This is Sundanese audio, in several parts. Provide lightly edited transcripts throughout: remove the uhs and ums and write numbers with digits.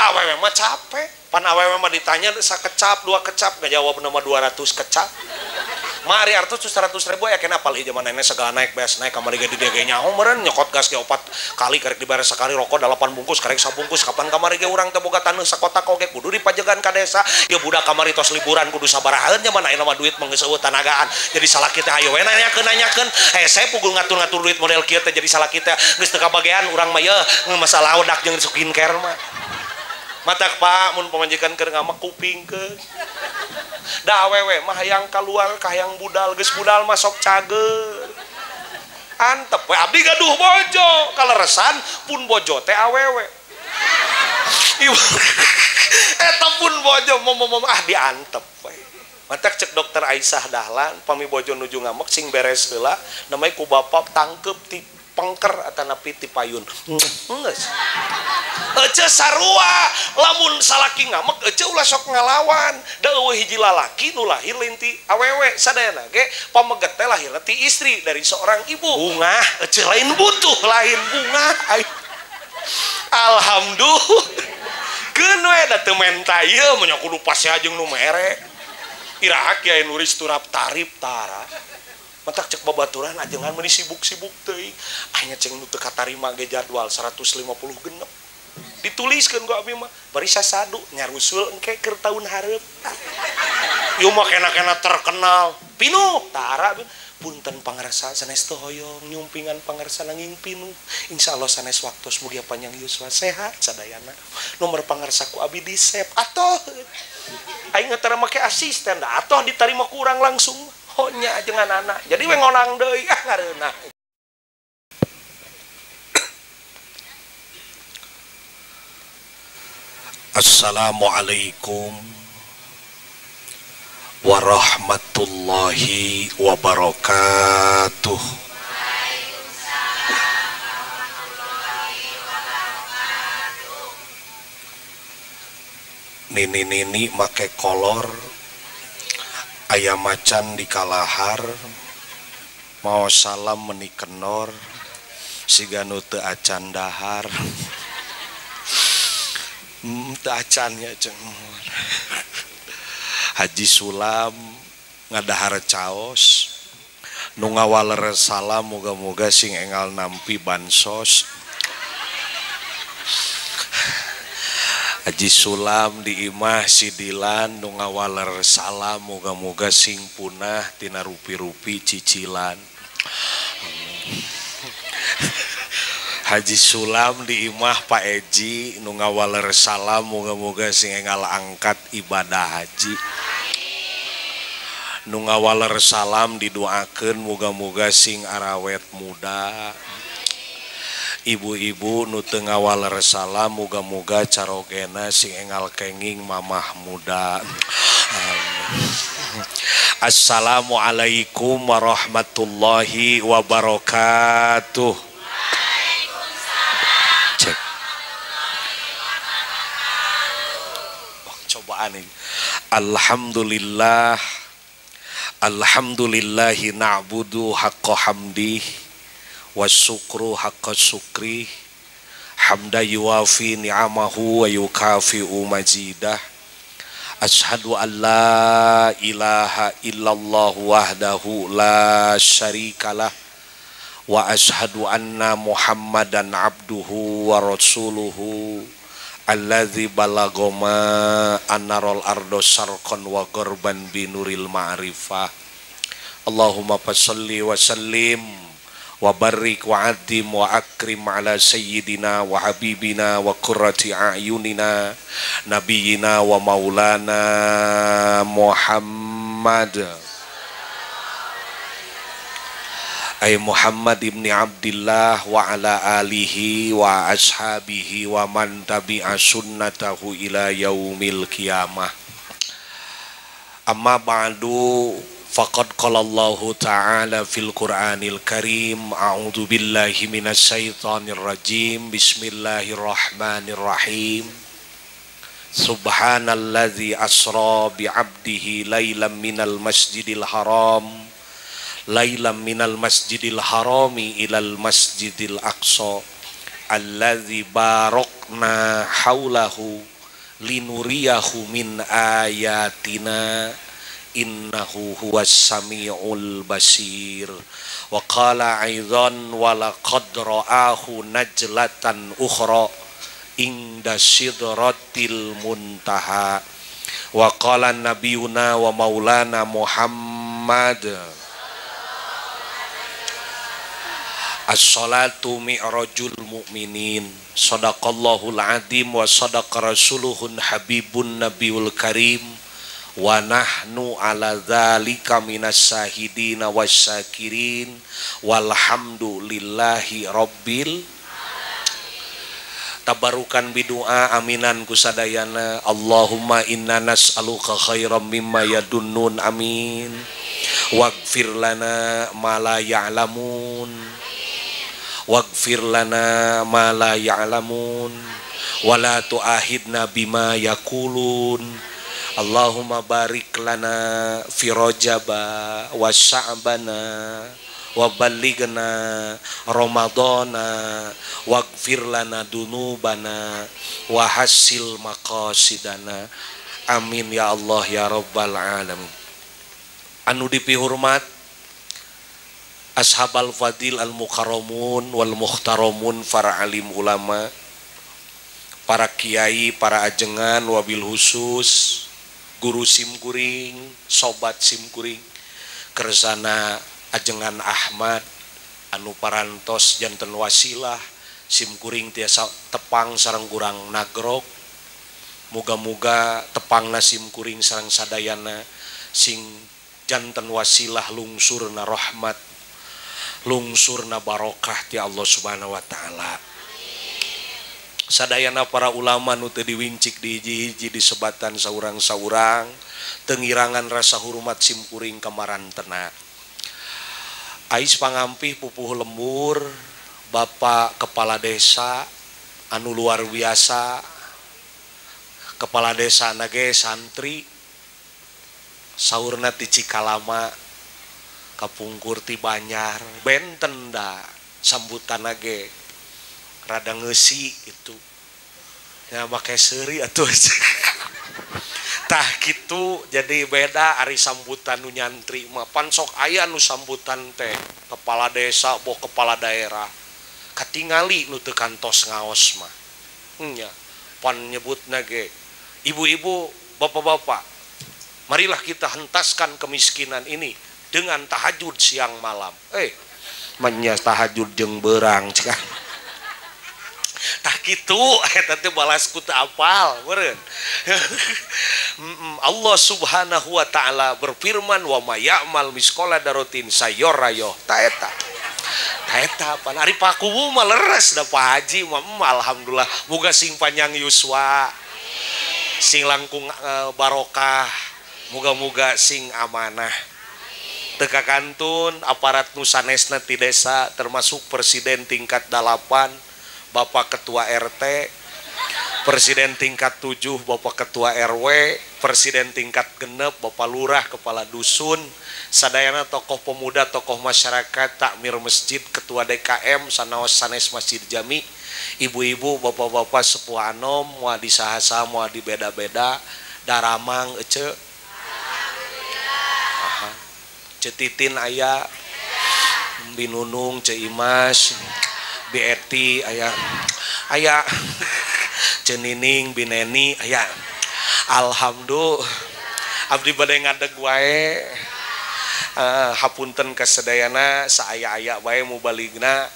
Da awewe mah capek. Pan awewe mah ditanya sakecap dua kecap ngajawab nama 200 kecap. Mari artos 100 ribu ya kena apal zaman nenek segala naik beas naik kamari ge di ge nyaho meureun nyokot gas ge 4 kali karek dibayar sekali rokok 8 bungkus karek sabungkus kapan kamari ge urang teh boga taneuh sakotak oge kudu dipajegan ka desa ya budak kamari tos liburan kudu sabarahaeun zaman ayeuna mah duit mah geus eueuh tanagaan jadi salaki teh hayo we nanyakeun hese pugul ngatur-ngatur duit model kieu teh jadi salaki teh geus teu kabagean urang mah yeuh masalah odak jeung skincare mah matak Pak mun pamajikan keur ngamek kupingkeun da awewe mah hayang kaluar kahayang budal geus budal mah sok cager antep we abdi gaduh bojo kaleresan pun bojo teh awewe eta pun bojo mom ah diantep we matak cek dokter Aisyah Dahlan pami bojo nuju ngamek sing beres heula namanya ku bapak tangkep ti pengker atanapi ti payun geus ece sarua lamun salaki ngamek ece ulah sok ngalawan da eueuh hiji lalaki nu lahir lain ti awewe sadayana ge pameget teh lahir ti istri dari seorang ibu bungah ece lain butuh lain bungah alhamdulillah keun we da teu menta ieu mah kudu pasea jeung nu mere iraha kiai nuris turap tarip tara matak cek babaturan ajengan meuni sibuk-sibuk teuing aya ceng nu teu katarima ge jadwal 150 genep dituliskeun ku abi mah bari sasadu nyarusul engke keur taun hareup ieu mah kena-kena terkenal pinuh tara punten pangarsa sanes teu hoyong nyumpingan pangarsa nanging pinuh insyaallah sanes waktos mugia panjang yuswa sehat sadayana nomor pangarsa ku abi di save atoh aing teu make asisten da atoh ditarima ku urang langsung honya ajengan anak jadi we ngonang deui ah ngareunah. Assalamualaikum warahmatullahi wabarakatuh. Waalaikumsalam warahmatullahi wabarakatuh. Nini-nini make kolor ayam macan di kalahar mau salam meni kenor siga nu teu acan dahar teu acan ya ceng Haji Sulam ngadahar caos nu ngawaler salam moga-moga sing engal nampi bansos. Haji Sulam di imah si Dilan nu ngawaler salam moga-moga sing punah tina rupi-rupi cicilan. Haji Sulam di imah Pak Eji nu ngawaler salam moga-moga sing engal angkat ibadah haji. Nu ngawaler salam didoakeun moga-moga sing arawet muda. Ibu-ibu nu teu ngawaler salam moga-moga carogena sing engal kenging mamah muda. Assalamualaikum warahmatullahi wabarakatuh. Waalaikumsalam. Cek. Wah, cobaan ini. Alhamdulillah. Alhamdulillahi na'budu haqqa hamdih wasyukru haqqa syukri hamda yuwafi ni'amahu wa yukafi'u mazidah. Ashhadu an la ilaha illallah wahdahu la syarikalah wa ashhadu anna muhammadan abduhu wa rasuluhu alladzi balagha ma anarol ardo sarqan wa gorban binuril ma'rifah. Allahumma fassalli wa sallim wa barik wa adim wa akrim ala sayyidina wa habibina wa qurrati a'yunina nabiyina wa maulana Muhammad ay Muhammad ibni Abdillah wa ala alihi wa ashabihi wa man tabi'a sunnatahu ila yaumil qiyamah. Amma ba'du, faqad qala Allahu ta'ala fil Qur'anil Karim, a'udzu billahi minasyaitonir rajim, bismillahirrahmanirrahim. Subhanalladzi asra bi'abdihi lailan minal masjidil haram lailan minal masjidil harami ilal masjidil aqsa alladzi barakna haulahu linuriyahu min ayatina innahu huwas samiul basir. Wa qala aidan wa laqad ra'ahu najlatan ukhra inda sidratil muntaha. Wa qala nabiyuna wa maulana Muhammad as-salatu mi'rajul mu'minin. Sadaqallahul azim wa sadaqa rasuluhun habibun nabiyul karim. Wa nahnu ala dzalika minas syahidina wasyakirin. Walhamdulillahi rabbil. Tabarukan bidu'a aminan kusadayana. Allahumma inna nas'aluka khairam mimma yadunnun amin. Waghfir lana ma la ya'lamun. Waghfir lana ma la ya'lamun. Wala tu'ahidna bima yakulun. Allahumma barik lana fi rajaba wa sya'bana wa ballighna ramadana waghfir lana dunubana wa hasil maqasidana. Amin ya Allah ya rabbal alamin. Anu dipihormat ashabal fadil al mukarramun wal muhtaramun, para alim ulama, para kiai, para ajengan, wabil khusus guru simkuring, sobat simkuring, kersana ajengan Ahmad anu parantos janten wasilah simkuring tiasa tepang sareng kurang nagrog. Muga-muga tepangna simkuring sareng sadayana sing janten wasilah lungsurna rahmat, lungsurna barokah ti Allah Subhanahu wa taala. Sadayana para ulama nu teu diwincik di hiji-hiji disebatan saurang-saurang, tengirangan rasa hormat simkuring kamarantena. Ais pangampih pupuh lembur Bapak Kepala Desa anu luar biasa, kepala desa nage santri saurna ti Cikalama kapungkur ti Banjar, benten da sambutan nage rada ngeusi gitu ya, make seuri atuh. Tah kitu jadi beda ari sambutan nu nyantri mah. Pan sok aya nu sambutan teh kepala desa boh kepala daerah katingali nu teu kantos ngaos mah nya. Pan nyebutna ge ibu-ibu, bapak-bapak, marilah kita hentaskan kemiskinan ini dengan tahajud siang malam. Menya tahajud jeung beurang cik. Tah kitu eta teh balas ku teu apal meureun. Allah Subhanahu wa taala berfirman wa may ya'mal misqala dzarratin sayarahu. Ta eta. Ta eta pan ari pakuwu mah leres da Pak Haji mah alhamdulillah muga sing panjang yuswa. Sing langkung barokah, muga-muga sing amanah. Teu kakantun aparat nu sanesna ti desa termasuk presiden tingkat 8 Bapak Ketua RT, Presiden tingkat 7 Bapak Ketua RW, Presiden tingkat 6 Bapak Lurah, Kepala Dusun, sadayana tokoh pemuda, tokoh masyarakat, takmir masjid, Ketua DKM, sanaos sanes Masjid Jami, ibu-ibu, bapak-bapak sepuh anom, moal disaha-saha, moal dibeda-beda, daramang ece. Aha. Cetitin aya, Binunung, Ce Imas, Bieti aya, aya Cenining, Bineni aya. Alhamdulillah abdi bade ngadeg wae. Hapunten kasadayana saaya-aya wae mubaligna.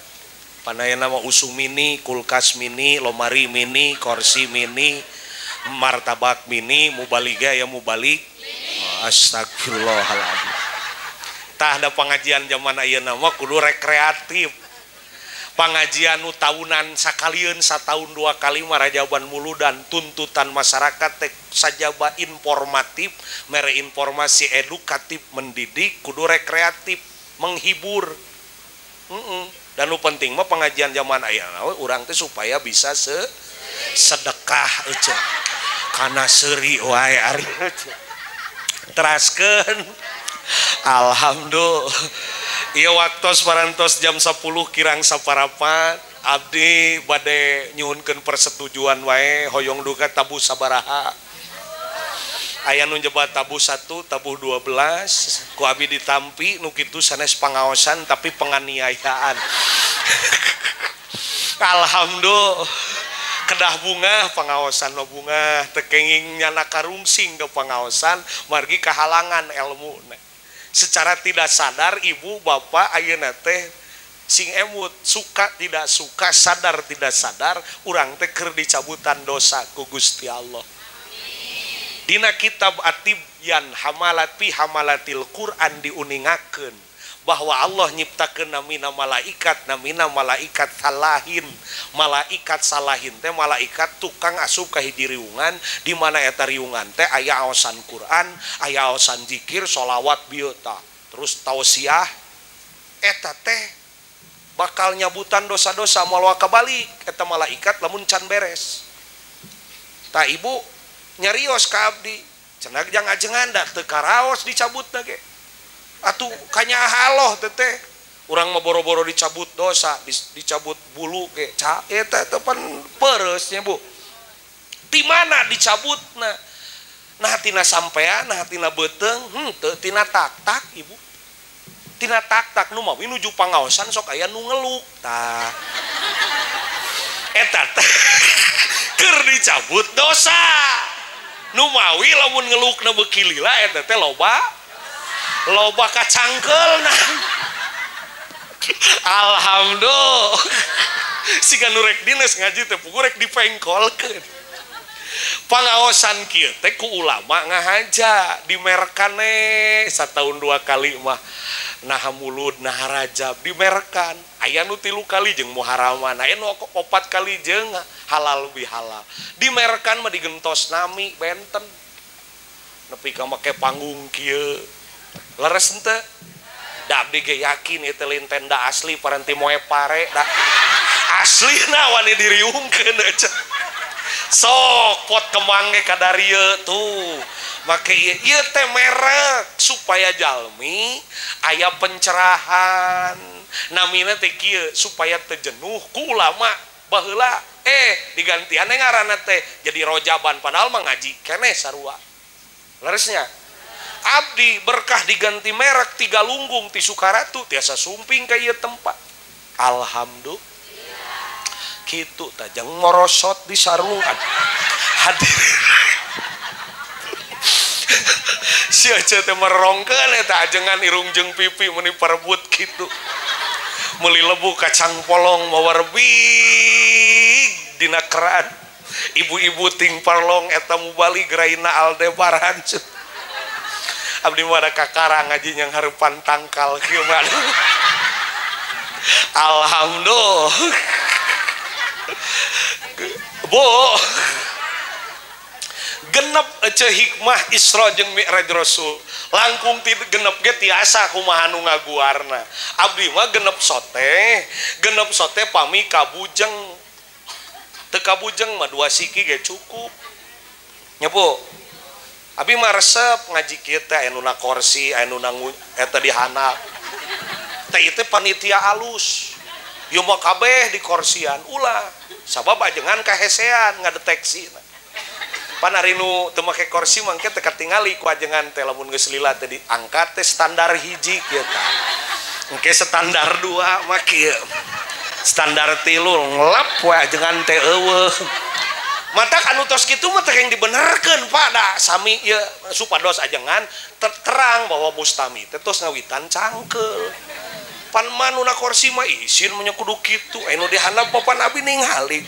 Panayana mah usum mini, kulkas mini, lomari mini, kursi mini, martabak mini, mubaliga ya mubalik. Astagfirullahaladzim. Tah ada pengajian zaman ayeuna mah kudu rekreatif. Pengajian nu tahunan sakalieun sataun dua kali marajaban muludan tuntutan masyarakat teh sajaba informatif, mere informasi edukatif mendidik kudu rekreatif menghibur. Dan nu penting mah pengajian zaman ayeuna urang teh supaya bisa sedekah eueuh. Kana seuri wae ari teraskeun. Alhamdulillah. Ieu waktos parantos jam 10 kirang saparapat. Abdi bade nyuhunkeun persetujuan wae hoyong duka tabuh sabaraha. Aya nu nyebat tabuh 1, tabuh 12, ku abi ditampi nu kitu sanes pangaosan tapi penganiayaan. Alhamdulillah kedah bunga pangaosan mah bunga teu kenging nyana karungsing ke pangaosan margi kahalangan ilmu. Secara tidak sadar ibu bapak ayeuna teh sing emut suka tidak suka sadar tidak sadar urang teh keur dicabutan dosa ku Gusti Allah. Dina kitab At-Tibyan hamalat fi hamalatil Quran diuningakeun bahwa Allah nyiptakeun namina malaikat, namina malaikat salahin. Malaikat salahin teh malaikat tukang asup ka hiji riungan di mana eta riungan teh aya aosan Quran, aya aosan zikir, sholawat bieu tah. Terus tausiah eta teh bakal nyabutan dosa-dosa moal kabalik eta malaikat lamun can beres. Tah ibu nyarios ka abdi, cenah jang ajengan da teu karaos dicabutna ge. Atuh kanyaah Allah teteh urang mah boro-boro dicabut dosa, dicabut bulu ge eta teh pan pereus nya Bu. Ti mana dicabutna? Nah tina sampean, nah tina beuteung, henteu tina tak-tak Ibu. Tina tak-tak nu mawi nuju pangaosan sok aya nu ngeluk tah. Eta teh keur dicabut dosa. Nu mawi lamun ngelukna beuki lila eta teh loba loba kacangkelna. Alhamdulillah. Siga nu rek dines ngaji teh pugu rek dipengkolkeun. Pangaosan kieu teh ku ulama ngahaja dimerkane sataun 2 kali mah naha mulud naha rajab dimerkan. Aya nu 3 kali jeung muharaman, aya nu 4 kali jeung halal bihalal. Dimerkan mah digentos nami benten. Nepi ka make panggung kieu. Leres henteu? Da abdi ge yakin ieu teh lain tenda asli paranti moe pare da. Aslina wani diriungkeun aja. Sok pot kembang ge kadarieu tuh. Make ieu ieu teh merek supaya jalmi aya pencerahan. Namina teh kieu supaya teu jenuh ku ulama baheula digantian ngaranna teh jadi rojaban padahal mah ngaji keneh sarua. Leresnya abdi berkah diganti merek 3 lunggung ti Sukaratu tiasa sumping ka ieu tempat. Alhamdulillah. Kitu tah jeung morosot di sarung hadir. Si Aceh teh merongkeun eta ajengan irung jeung pipi meuni parebut kitu. Meuli lebu kacang polong mawa rebig dina keran. Ibu-ibu ting parlong eta mubali geraina Aldebaran. Abdi mah ada kakara ngaji yang hareupan tangkal kieu mah. Alhamdulillah. Bu genep ece hikmah Isra jeung Mi'raj Rasul langkung ti genep ge tiasa kumaha nu ngaguarna. Abdi mah genep sote pami kabujeng. Teu kabujeng mah 2 siki ge cukup. Nya Bu. Abi mah resep ngaji kieu teh aya nu na korsi, aya nu na eta di handap. Teh ieu teh panitia alus. Ieu mah kabeh di korsian ulah. Sabab ajengan kahesean ngadeteksi. Pan ari nu teu make korsi mangke teu katingali ku ajengan teh lamun geus lila teh diangkat teh standar 1 kieu tah. Engke standar 2 mah kieu. Standar 3 ngelap we ajengan teh eueuh. Matak anu tos kitu mah teh yang dibenerkeun Pak da sami ieu supados ajengan terang bahwa mustami teh tos ngawitan cangkeul. Pan manuna korsi mah isin mah kudu kitu anu di handap papan abi ningali.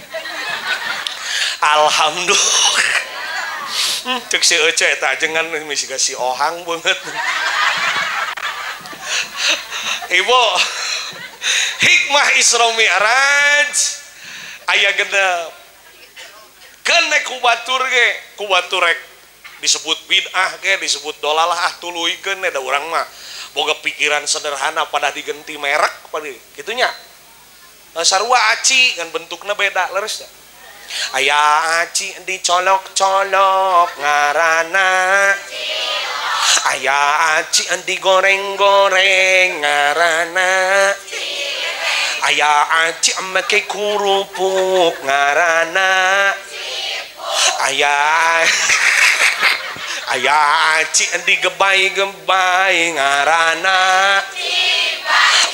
Alhamdulillah. Cek si Ece eta ajengan misi si ohang banget. Ibu hikmah Isra Mi'raj aya genep. Kene ku batur ge, ku batur rek disebut bid'ah ge, disebut dolalah ah tuluykeun da urang mah boga pikiran sederhana pada digenti merek pada kitunya. Sarua aci kan bentukna beda leres nya. Aya aci dicolok-colok ngaranna. Aya aci digoreng-goreng ngaranna. Aya aci make kurupuk ngaranna aya aya aci digebay-gebay ngaranna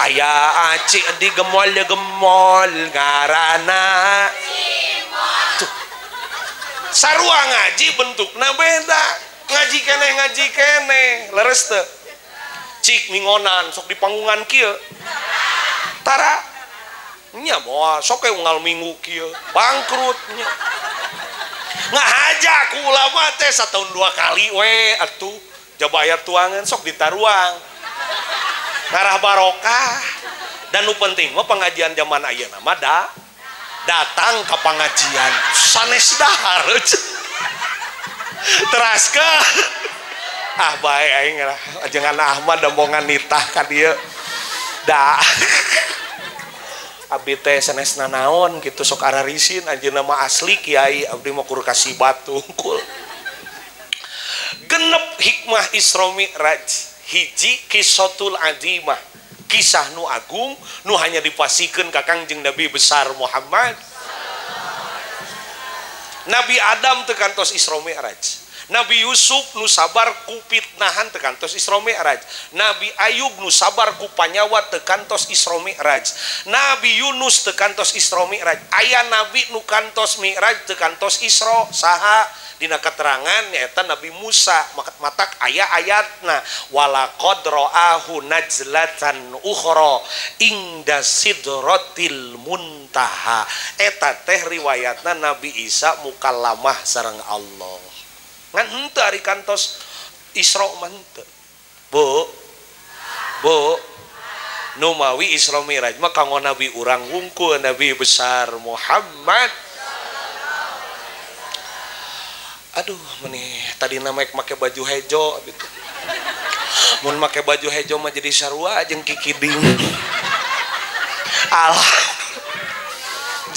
aya aci digemol-gemol ngaranna. Sarua ngaji bentukna beda, ngaji keneh leres teu cik mingonan sok di panggungan kieu tara nya moal sok we unggal minggu kieu bangkrut nya ngahaja ku ulama teh satahun 2 kali we atuh jaba aya tuangan sok ditaruang ngarah barokah. Dan nu penting mah pengajian zaman ayeuna mah datang ke pengajian sanes dahar teras ke ah bae aing ajengan Ahmad dombongan nitah ka dieu da abdi teh sanes nanaon kitu sok ararisin anjeunna mah asli kiai abdi mah kur kasih batu hungkul. Genep hikmah Isra Mi'raj hiji kisotul azimah, kisah nu agung nu hanya dipasikeun ka Kangjeng Nabi besar Muhammad. Nabi Adam teu kantos Isra Mi'raj, Nabi Yusuf nu sabar ku fitnahan teu kantos Isra Mi'raj, Nabi Ayub nu sabar ku panyawa teu kantos Isra Mi'raj, Nabi Yunus teu kantos Isra Mi'raj. Aya nabi nu kantos Mi'raj teu kantos Isra saha? Dina keterangan nyaeta Nabi Musa matak aya ayatna walaqad ra'ahu najlatan ukhra inda sidratil muntaha. Eta teh riwayatna Nabi Isa mukallamah sareng Allah. Ngan henteu ari kantos Isra mah henteu. Bu. Bu. Nu mawi Isra Mi'raj mah kanggo nabi urang wungkul Nabi besar Muhammad. Aduh meni tadi namek make baju hejo gitu. Mun make baju hejo mah jadi sarua jeung kikiding. Alah.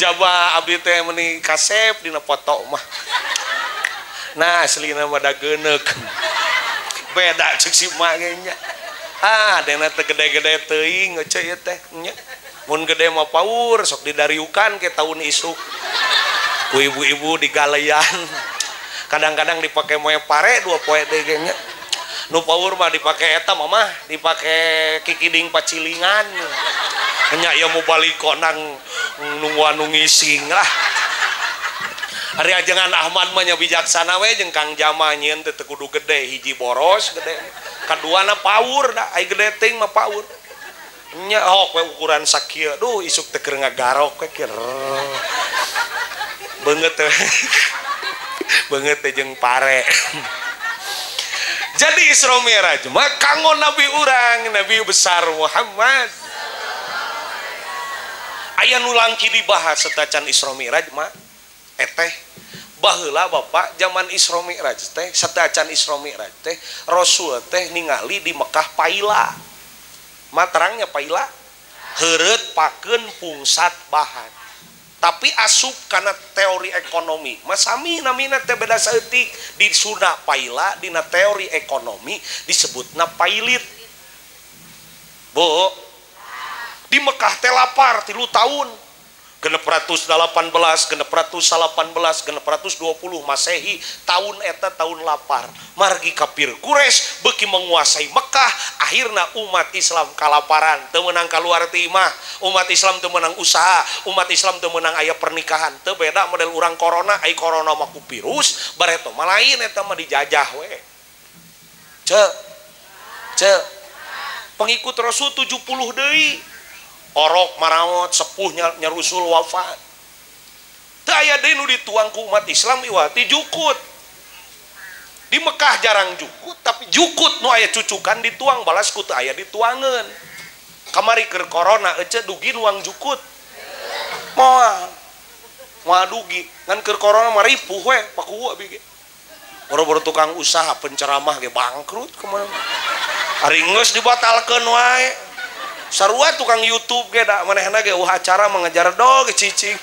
Jaba abdi teh meni kasep dina foto mah. Nah aslina mah da geuneuk. Beda ceuk si mak ge nya. Ah dena teh gede-gede teuing euceu ieu teh nya. Mun gede mah paur sok didariukan ke taun isuk. Ku ibu-ibu digaleyan. Kadang-kadang dipake moe pare 2 poe deui ge nya. Nu paur mah dipake eta mah dipake kikiding pacilingan. Nya ieu mau balik konang nungguan nu ngising lah. Ari ajengan Ahmad mah nya bijaksana we jeung Kang Jama nyieun teh teu kudu gede, hiji boros gede. Kaduana paur da, ai gede teuing mah paur. Nya hok we ukuran sakieu, duh isuk teh keur ngagarok we kieu. Beungeut teh. Beungeut teh jeung pare. Jadi Isra Mi'raj mah kanggo nabi urang, Nabi besar Muhammad. Aya nu langki dibahas setacan Isra Mi'raj mah eteh baheula bapak zaman Isra Mi'raj teh setacan Isra Mi'raj teh Rasul teh ningali di Mekah paila. Materangnya paila heureut pakeun pungsat bahan. Tapi asup karena teori ekonomi masami namina teh beda saeutik di Sunda paila dina teori ekonomi disebutna pailit. Bu di Mekah teh lapar 3 tahun 618, 618, 620 Masehi tahun eta tahun lapar. Margi kafir Quraisy beuki menguasai Mekah, akhirna umat Islam kalaparan, teu meunang kaluar ti imah, umat Islam teu meunang usaha, umat Islam teu meunang aya pernikahan. Teu beda model urang corona, ai corona mah ku virus, bareto mah lain eta mah dijajah we. Ceu. Ceu. Pengikut Rasul 70 deui. Orok maraot sepuhnya nyarusul wafat. Teu aya deui nu dituang ku umat Islam iwati jukut. Di Mekah jarang jukut, tapi jukut nu aya cucukan dituang balas ku teu aya dituangeun. Kamari keur corona ece dugi nuang jukut. Moal. Moal dugi, ngan keur corona mah ripuh we pakuwu abi ge. Boro-boro tukang usaha penceramah ge bangkrut kumaha. Ari geus dibatalkeun wae. Sarua tukang YouTube ge da manehna ge eueuh acara mengejar dog cicing.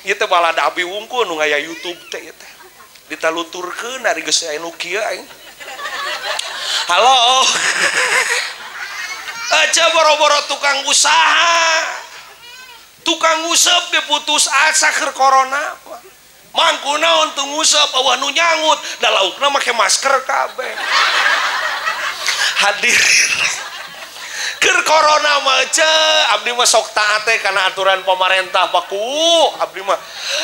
Ieu teh balada abi wungkul nu ngaya YouTube teh ieu teh. Ditaluturkeun ari geus aya nu kieu aing. Halo. Aja boro-boro tukang usaha. Tukang nguseup ge putus asa keur corona. Mangku naon teu nguseup eueuh nu nyangut da laukna make masker kabeh. Hadirin keur corona mah ceu abdi mah sok taat teh kana aturan pemerintah paku abdi mah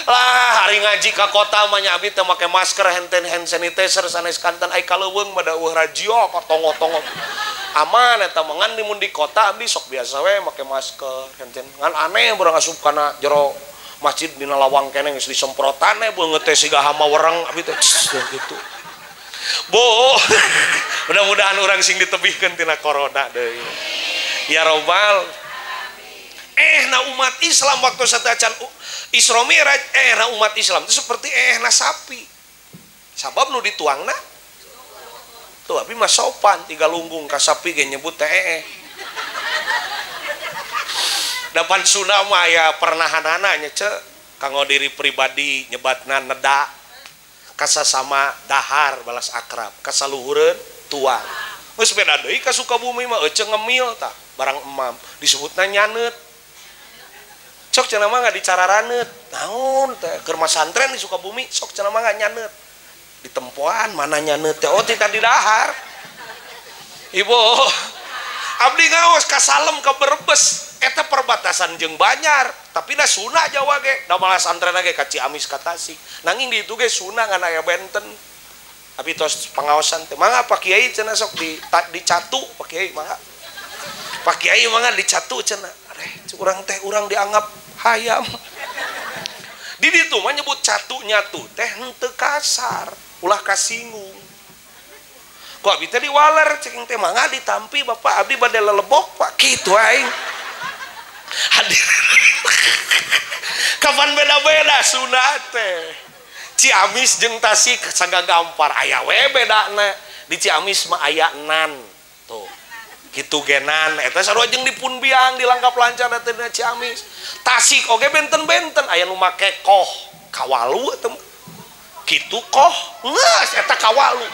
lah hari ngaji ka kota mah nya abdi teh make masker hand sanitizer sanes kanten ai kaleuweung mah da eueuh razia tongo-tongo aman eta mah ngan mun di kota abdi sok biasa we make masker hand ngan aneh urang asup kana jero masjid dina lawang keneh geus disemprotan we beungeut teh siga hama wereng abdi teh gitu. Bu, mudah-mudahan orang sing ditebihkeun tina corona deui. Ya robbal. Na umat Islam waktu satacan Isra Mi'raj na umat Islam itu seperti na sapi. Sabab nu dituangna tuh abi mah sopan tiga lunggung ka sapi ge nyebut teh. Dapan Sunda mah aya pernahanana nya ce kanggo diri pribadi nyebatna neda. Kasasama dahar balas akrab kasaluhureun tuang geus beda deui ka Sukabumi mah ece ngemil tah barang emam disebutna nyaneut sok cenah mah dicararaneut naon teh keur masantren di Sukabumi sok cenah mah nyaneut ditempoan mana nyaneut teh oh ti tadi dahar ibu abdi ngaos ka Salem ka Brebes eta perbatasan jeung Banjar tapi da Sunda Jawa ge da malah santren ge ka Ciamis ka Tasik nanging di itu ge Sunda ngan aya benten abi tos pengaosan teh mangga Pak Kiai cenah sok dicatu Pak Kiai mangga Pak Kiai mangga dicatu cenah areh urang teh urang dianggap hayam di ditu mah nyebut catu nyatu teh henteu kasar ulah kasinggung ku abi teh diwaler ceking teh mangga ditampi bapak abdi bade lelebok Pak kitu aing. Hadir. Kapan beda-beda Sunda teh. Ciamis jeung Tasik sagagampar aya we bedana. Di Ciamis mah aya nan. Tuh. Kitu genan eta sarua jeung dipun biang dilangkap lancar teh dina Ciamis. Tasik oge benten-benten aya nu make koh, kawalu eta mah. Kitu koh, geus eta kawalu.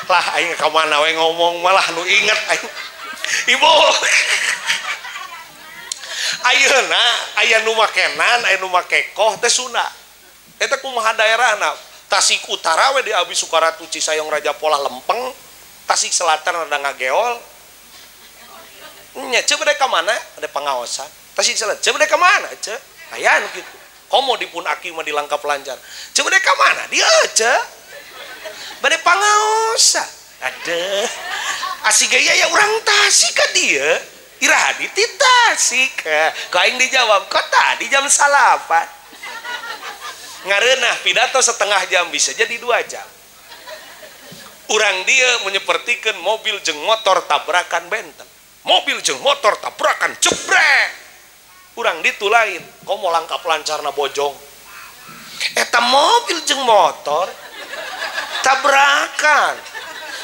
Lah aing ka mana we ngomong malah nu inget aing. Ibu ayeuna aya nu makenan aya nu make koh teh Sunda eta kumaha daerahna Tasik Utara we di Abi Sukaratu Cisayong Raja Polah lempeng Tasik Selatan rada ngageol nya ceu bade ka mana ada pengaosan Tasik Selatan ceu bade ka mana ceu aya nu kitu komo dipun aki mah dilangkap lancar ceu bade ka mana dieu ceu bade pangaosan aduh asih gaya ya urang Tasik ka dieu iraha di Tasik ku aing dijawab kok tadi jam salapan ngareunah pidato setengah jam bisa jadi 2 jam urang dia menyepertikeun mobil jeung motor tabrakan benten mobil jeung motor tabrakan jebrek urang ditu lain komo langkap lancarna bojong eta mobil jeung motor tabrakan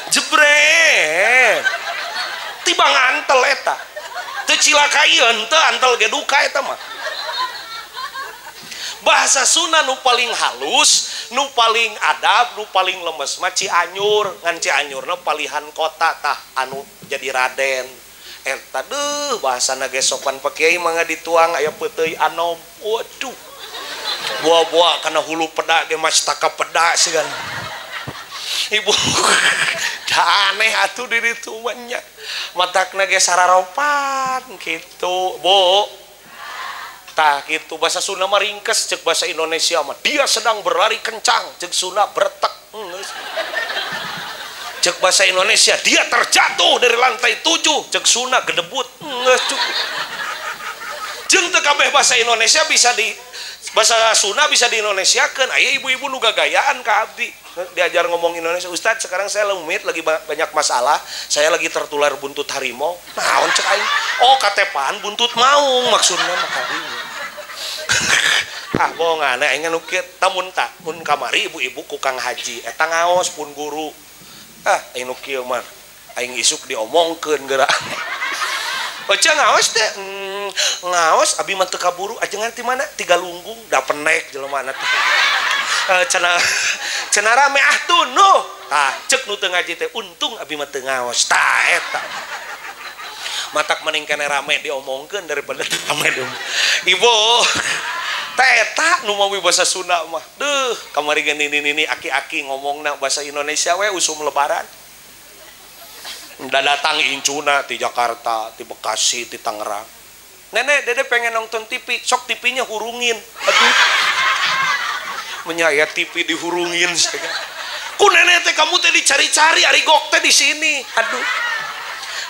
jebrek tibang antel eta teu cilaka ieu henteu antel ge duka eta mah. Bahasa Sunda nu paling halus, nu paling adab, nu paling lemes mah Cianjur, ngan Cianjurna palihan kota tah anu jadi raden. Eta deuh bahasana ge sopan Pak Kiai mangga dituang aya peuteuy anom. Waduh. Buah-buah kana hulu peda ge mastaka peda sigan. Ibu dah aneh atuh di ditu mah nya matakna ge sararopan kitu Bu tah kitu bahasa Sunda mah ringkes ceuk bahasa Indonesia mah dia sedang berlari kencang ceuk Sunda bertek ceuk bahasa Indonesia dia terjatuh dari lantai 7 ceuk Sunda gedebut geus cukup jeung teu kabeh bahasa Indonesia bisa di bahasa Sunda bisa di Indonesiakeun aya ibu-ibu nu gagayaan ka abdi diajar ngomong Indonesia Ustadz sekarang saya lumit lagi banyak masalah saya lagi tertular buntut harimau naon cek aing oh katepaan buntut maung maksudna mah harimau ah bohongan aing nu kieu tamun ta mun kamari ibu-ibu ku Kang Haji eta ngaos pun guru ah aing nu kieu mah aing isuk diomongkeun geura Oce ngaos teh ngaos abi mah teu kaburu ajengan ti mana tiga lunggung da penek jelema na teh cenah rame ah tunuh tah ceuk nu teu ngaji teh untung abi mah teu ngaos tah eta Matak mending kene rame diomongkeun daripada rame diomong. Ibu teh eta nu mawi bahasa Sunda mah. Duh, kamari ge nini-nini aki-aki ngomongna bahasa Indonesia we usum lebaran. Udah datang incuna di Jakarta, di Bekasi, di Tangerang. Nenek, dede pengen nonton TV, sok TV-nya hurungin. Aduh. Menyayat TV dihurungin. Ku nenek teh kamu teh dicari-cari, ari gok teh di sini. Aduh.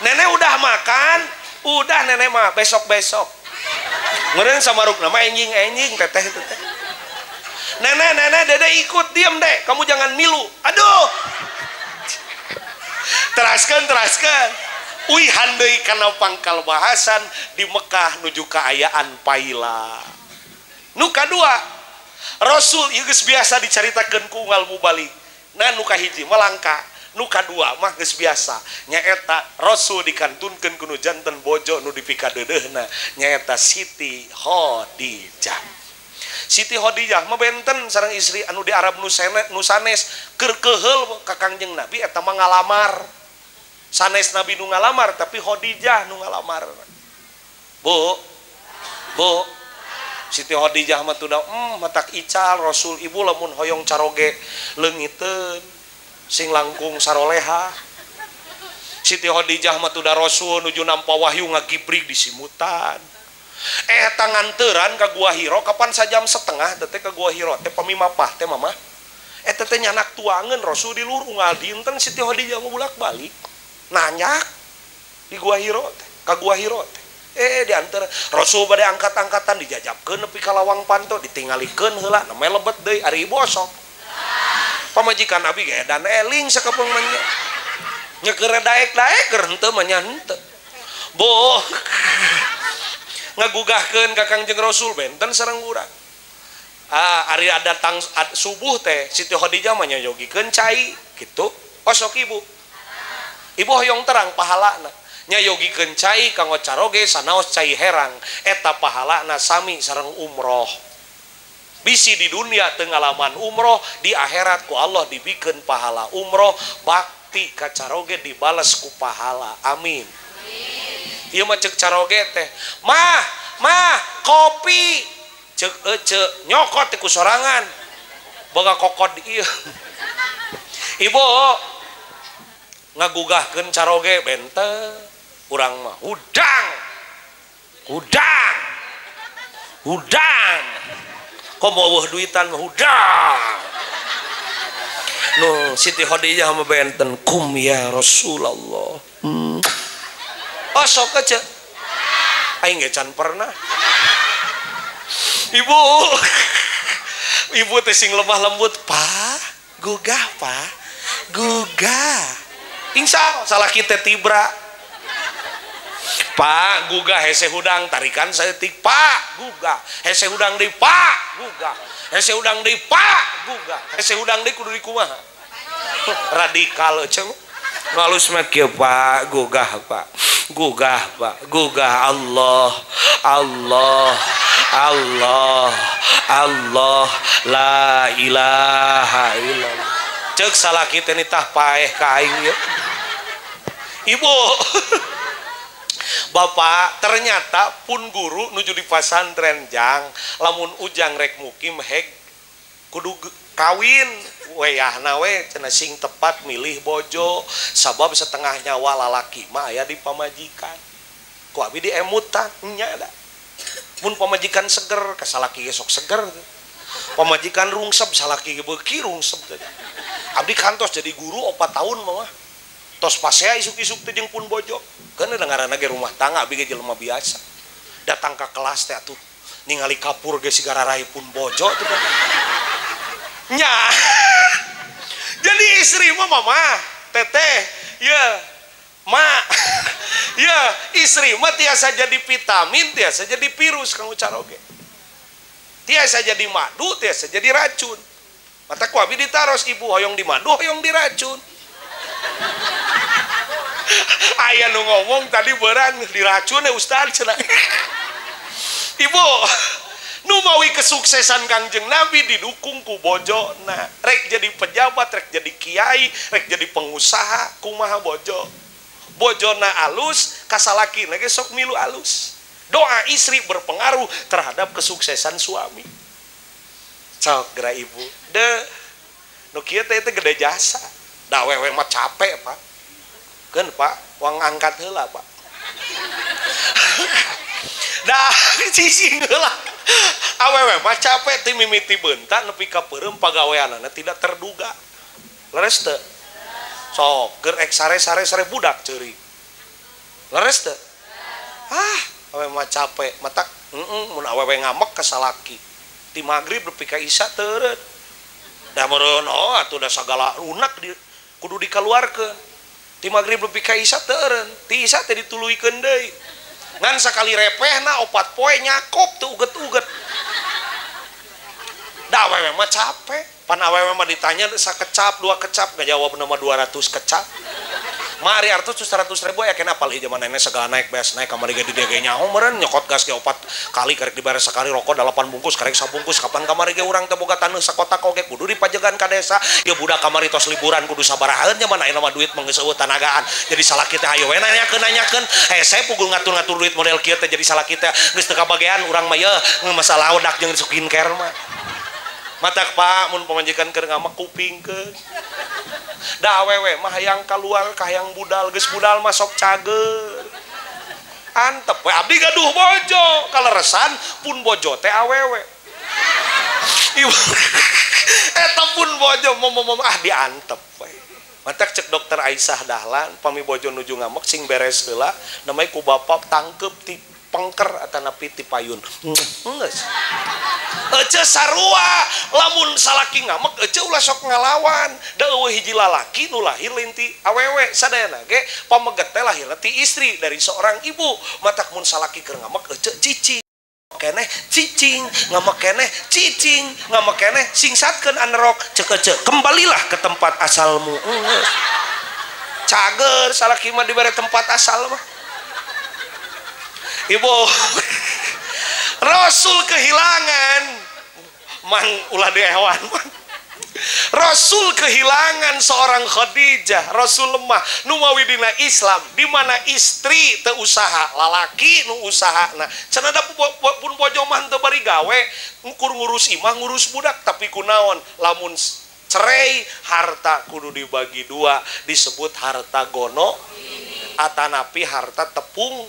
Nenek udah makan, udah nenek mah besok-besok. Ngeureun samaruk nama enjing-enjing teteh teteh. Nenek, nenek, dede ikut, diem deh, kamu jangan milu. Aduh. Teraskan, teraskan. Uihan deui kana pangkal bahasan di Mekah nuju kaayaan paila. Nu kadua, Rasul ieu geus biasa dicaritakeun ku unggal mubalig. Nah nu kahiji mah langka, nu kadua mah geus biasa. Nyaeta Rasul dikantunkeun ku nu janten bojo nu dipikadeudeuhna nyaeta Siti Khadijah. Siti Khadijah mah benten sareng istri anu di Arab nu sanes keur keuheul ka Kangjeng Nabi eta mah ngalamar. Sanes Nabi nu ngalamar tapi Khadijah nu ngalamar. Bu. Bu. Siti Khadijah mah tunda matak ical Rasul ibu lamun hoyong caroge leungiteun sing langkung saroleha. Siti Khadijah mah tunda Rasul nuju nampa wahyu ngagibrig di simutan. Eta nganteran ka Gua Hiro kapan sajam setengah teh ka Gua Hiro teh pamimapah teh mama. Eta teh nyanak tuangeun Rasul di luhur unggal dinten Siti Khadijah mah bolak-balik nanyak di Gua Hiro teh ka Gua Hiro teh. Diantar Rasul bade angkat-angkatan dijajabkeun nepi ka lawang panto ditinggalikeun heula namanya lebet deui ari ibu osok. Pamajikan abi ge dan eling sakapeung mah nya. Nyeker daek-daek keur henteu mah nya henteu. Boh. Ngagugahkeun ka Kangjeng Rasul benten sareng urang. Ah, ari datang subuh teh Siti Khadijah mah nyayogikeun cai kitu. Osok ibu. Ibu hoyong terang pahalana. Nyayogikeun cai kanggo caroge sanaos cai herang eta pahalana sami sareng umroh. Bisi di dunia teu ngalaman umroh, di akhirat ku Allah dibikeun pahala umroh, bakti ka caroge dibales ku pahala. Amin. Ieu mah ceuk caroge teh, mah, mah kopi ceuk ece nyokot teh ku sorangan. Boga kokod ieu. Ibu ngagugahkeun caroge benten. Urang mah hudang hudang hudang komo eueuh duitan mah hudang. Nu Siti Khadijah mah benten kum ya Rasulullah. Oh sok aja aing ge can pernah. Ibu ibu teh sing lemah lembut, Pak gugah, Pak gugah. Insya salah kita tibra. Pak gugah hese hudang tarikan saeutik, Pak gugah hese hudang deui, Pak gugah hese hudang deui, Pak gugah hese hudang deui kudu dikumaha. Radikal euy halus mah kieu, Pak gugah, Pak gugah, Pak gugah. Allah Allah Allah Allah la ilaha illallah. Ceuk salah kita nitah paeh ka aing ieu. Ibu bapak ternyata pun guru nuju di pasantren jang lamun ujang rek mukim heg kudu kawin weyahna we cenah sing tepat milih bojo sabab setengah nyawa lalaki mah aya di pamajikan. Ku abi diemutan nya da. Mun pamajikan seger ka salaki ge sok seger. Pamajikan rungsep salaki ge beuki rungsep. Abdi kantos jadi guru 4 tahun mah. Tos pasea isuk-isuk teh jeung pun bojo. Keun ngaranna ge rumah tangga abi ge jelema biasa. Datang ka kelas teh atuh ningali kapur ge sigara rai pun bojo tuh kan. Nya. Jadi istri mah mama, teteh, ya, ma. Ya, istri mah tiasa jadi vitamin, tiasa jadi virus kanggo caroge. Tiasa jadi madu, tiasa jadi racun. Mata ku abi ditaros ibu hoyong di madu, hoyong diracun. Aya nu ngomong tadi beurang diracun ya ustaz cenah. Ibu nu mawi kesuksesan Kangjeng Nabi didukung ku bojona. Rek jadi pejabat, rek jadi kiai, rek jadi pengusaha, kumaha bojo. Bojona alus ka salakina ge sok milu alus. Doa istri berpengaruh terhadap kesuksesan suami. Sok geura ibu. De nu kieu teh gede jasa. Da awewe mah capek, Pak. Keun, Pak, wang angkat heula, Pak. Dah cicing heula. Awewe mah capek ti mimiti beunta nepi ka peureum pagaweanana tidak terduga. Leres teu? Sok keur ek sare-sare budak ceurik. Leres teu? Ah, awewe mah capek, matak mun awewe ngamek ka salaki. Ti magrib nepi ka isya teureut. Da meureun oh atuh da sagala unek di kudu dikaluarkeun. Ti magrib nepi ka isya teureun, ti isya teh dituluykeun deui. Ngan sakali repehna 4 poe nyakop teu uget-uget. Da awewe mah capek. Pan awewe mah ditanya sakecap 2 kecap ngajawab nama 200 kecap. Ma ari artos 100 ribu aya kenapa apal zaman nenek segala naik beas naik kamari ge di dieu ge nyaho meureun nyokot gas ge 4 kali karek dibayar sekali rokok 8 bungkus karek sabungkus kapan kamari ge urang teh boga taneuh sakotak oge kudu dipajegan ka desa ya budak kamari tos liburan kudu sabarahaeun nya mana ayeuna mah duit mah geus eueuh tanagaan jadi salaki teh hayo we nanyakeun hese pugul ngatur-ngatur duit model kieu teh jadi salaki teh geus teu kabagean urang mah yeuh masalah odak jeung skincare mah. Matak Pak mun pamajikan keur ngamek kupingkeun. Da awewe mah hayang kaluar ka hayang budal geus budal mah sok cager. Antep we abdi gaduh bojo kaleresan pun bojo teh awewe. Eta pun bojo mom ah diantep we. Matak cek dokter Aisyah Dahlan pami bojo nuju ngamek sing beres heula namanya ku bapak tangkep ti pengker atanapi ti payun. Geus. Ece sarua lamun salaki ngamek ece ulah sok ngalawan da eueuh hiji lalaki nu lahir lain ti awewe sadayana ge pameget teh lahirna ti istri dari seorang ibu. Matak mun salaki keur ngamek ece cicing keneh cicing ngamek keneh cicing ngamek keneh singsatkeun anerok cek ece kembalilah ke tempat asalmu. Geus cager salaki mah dibere tempat asal mah. Ibu Rasul kehilangan mang ulah dewan. Rasul kehilangan seorang Khadijah. Rasul lemah nu mawi dina Islam di mana istri teu usaha lalaki nu usaha. Nah cenah da pun bojo mah teu bari gawe ngukur ngurus imah ngurus budak tapi kunaon lamun cerai harta kudu dibagi dua disebut harta gono atanapi harta tepung.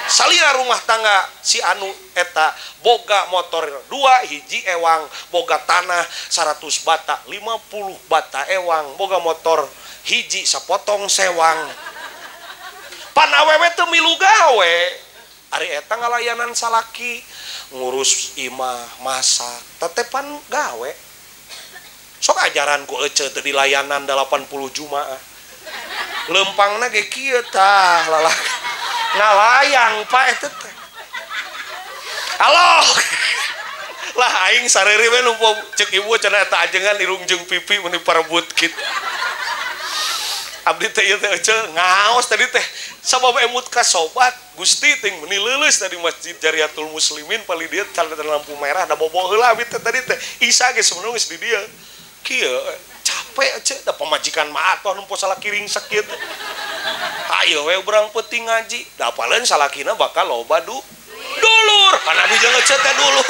Salira rumah tangga si anu eta boga motor 2 hiji ewang boga tanah 100 bata 50 bata ewang boga motor hiji sapotong sewang. Pan awewe teu milu gawe ari eta ngalayanan salaki ngurus imah masak tetepan gawe sok ajaran ku ece teu dilayanan 80 jumaah lempangna ge kieu tah lalaki ngalayang Pak eta teh. Halo. Lah aing sareri we numpo cek ibu cenah eta ajengan irung jeung pipi meuni parebut kitu. Abdi teh ieu teh ece ngaos tadi teh sabab emut ka sobat Gusti ting meuni leuleus tadi Masjid Jariatul Muslimin palih dieu tanda lampu merah da bobo heula abdi teh tadi teh Isa ge sebenarnya geus di dieu. Kieu capek ece da pamajikan mah atoh nempo salaki ringsek kieu teh. Ayo we urang penting ngaji da apaleun salakina bakal loba dulur kana di jeung ece teh dulur.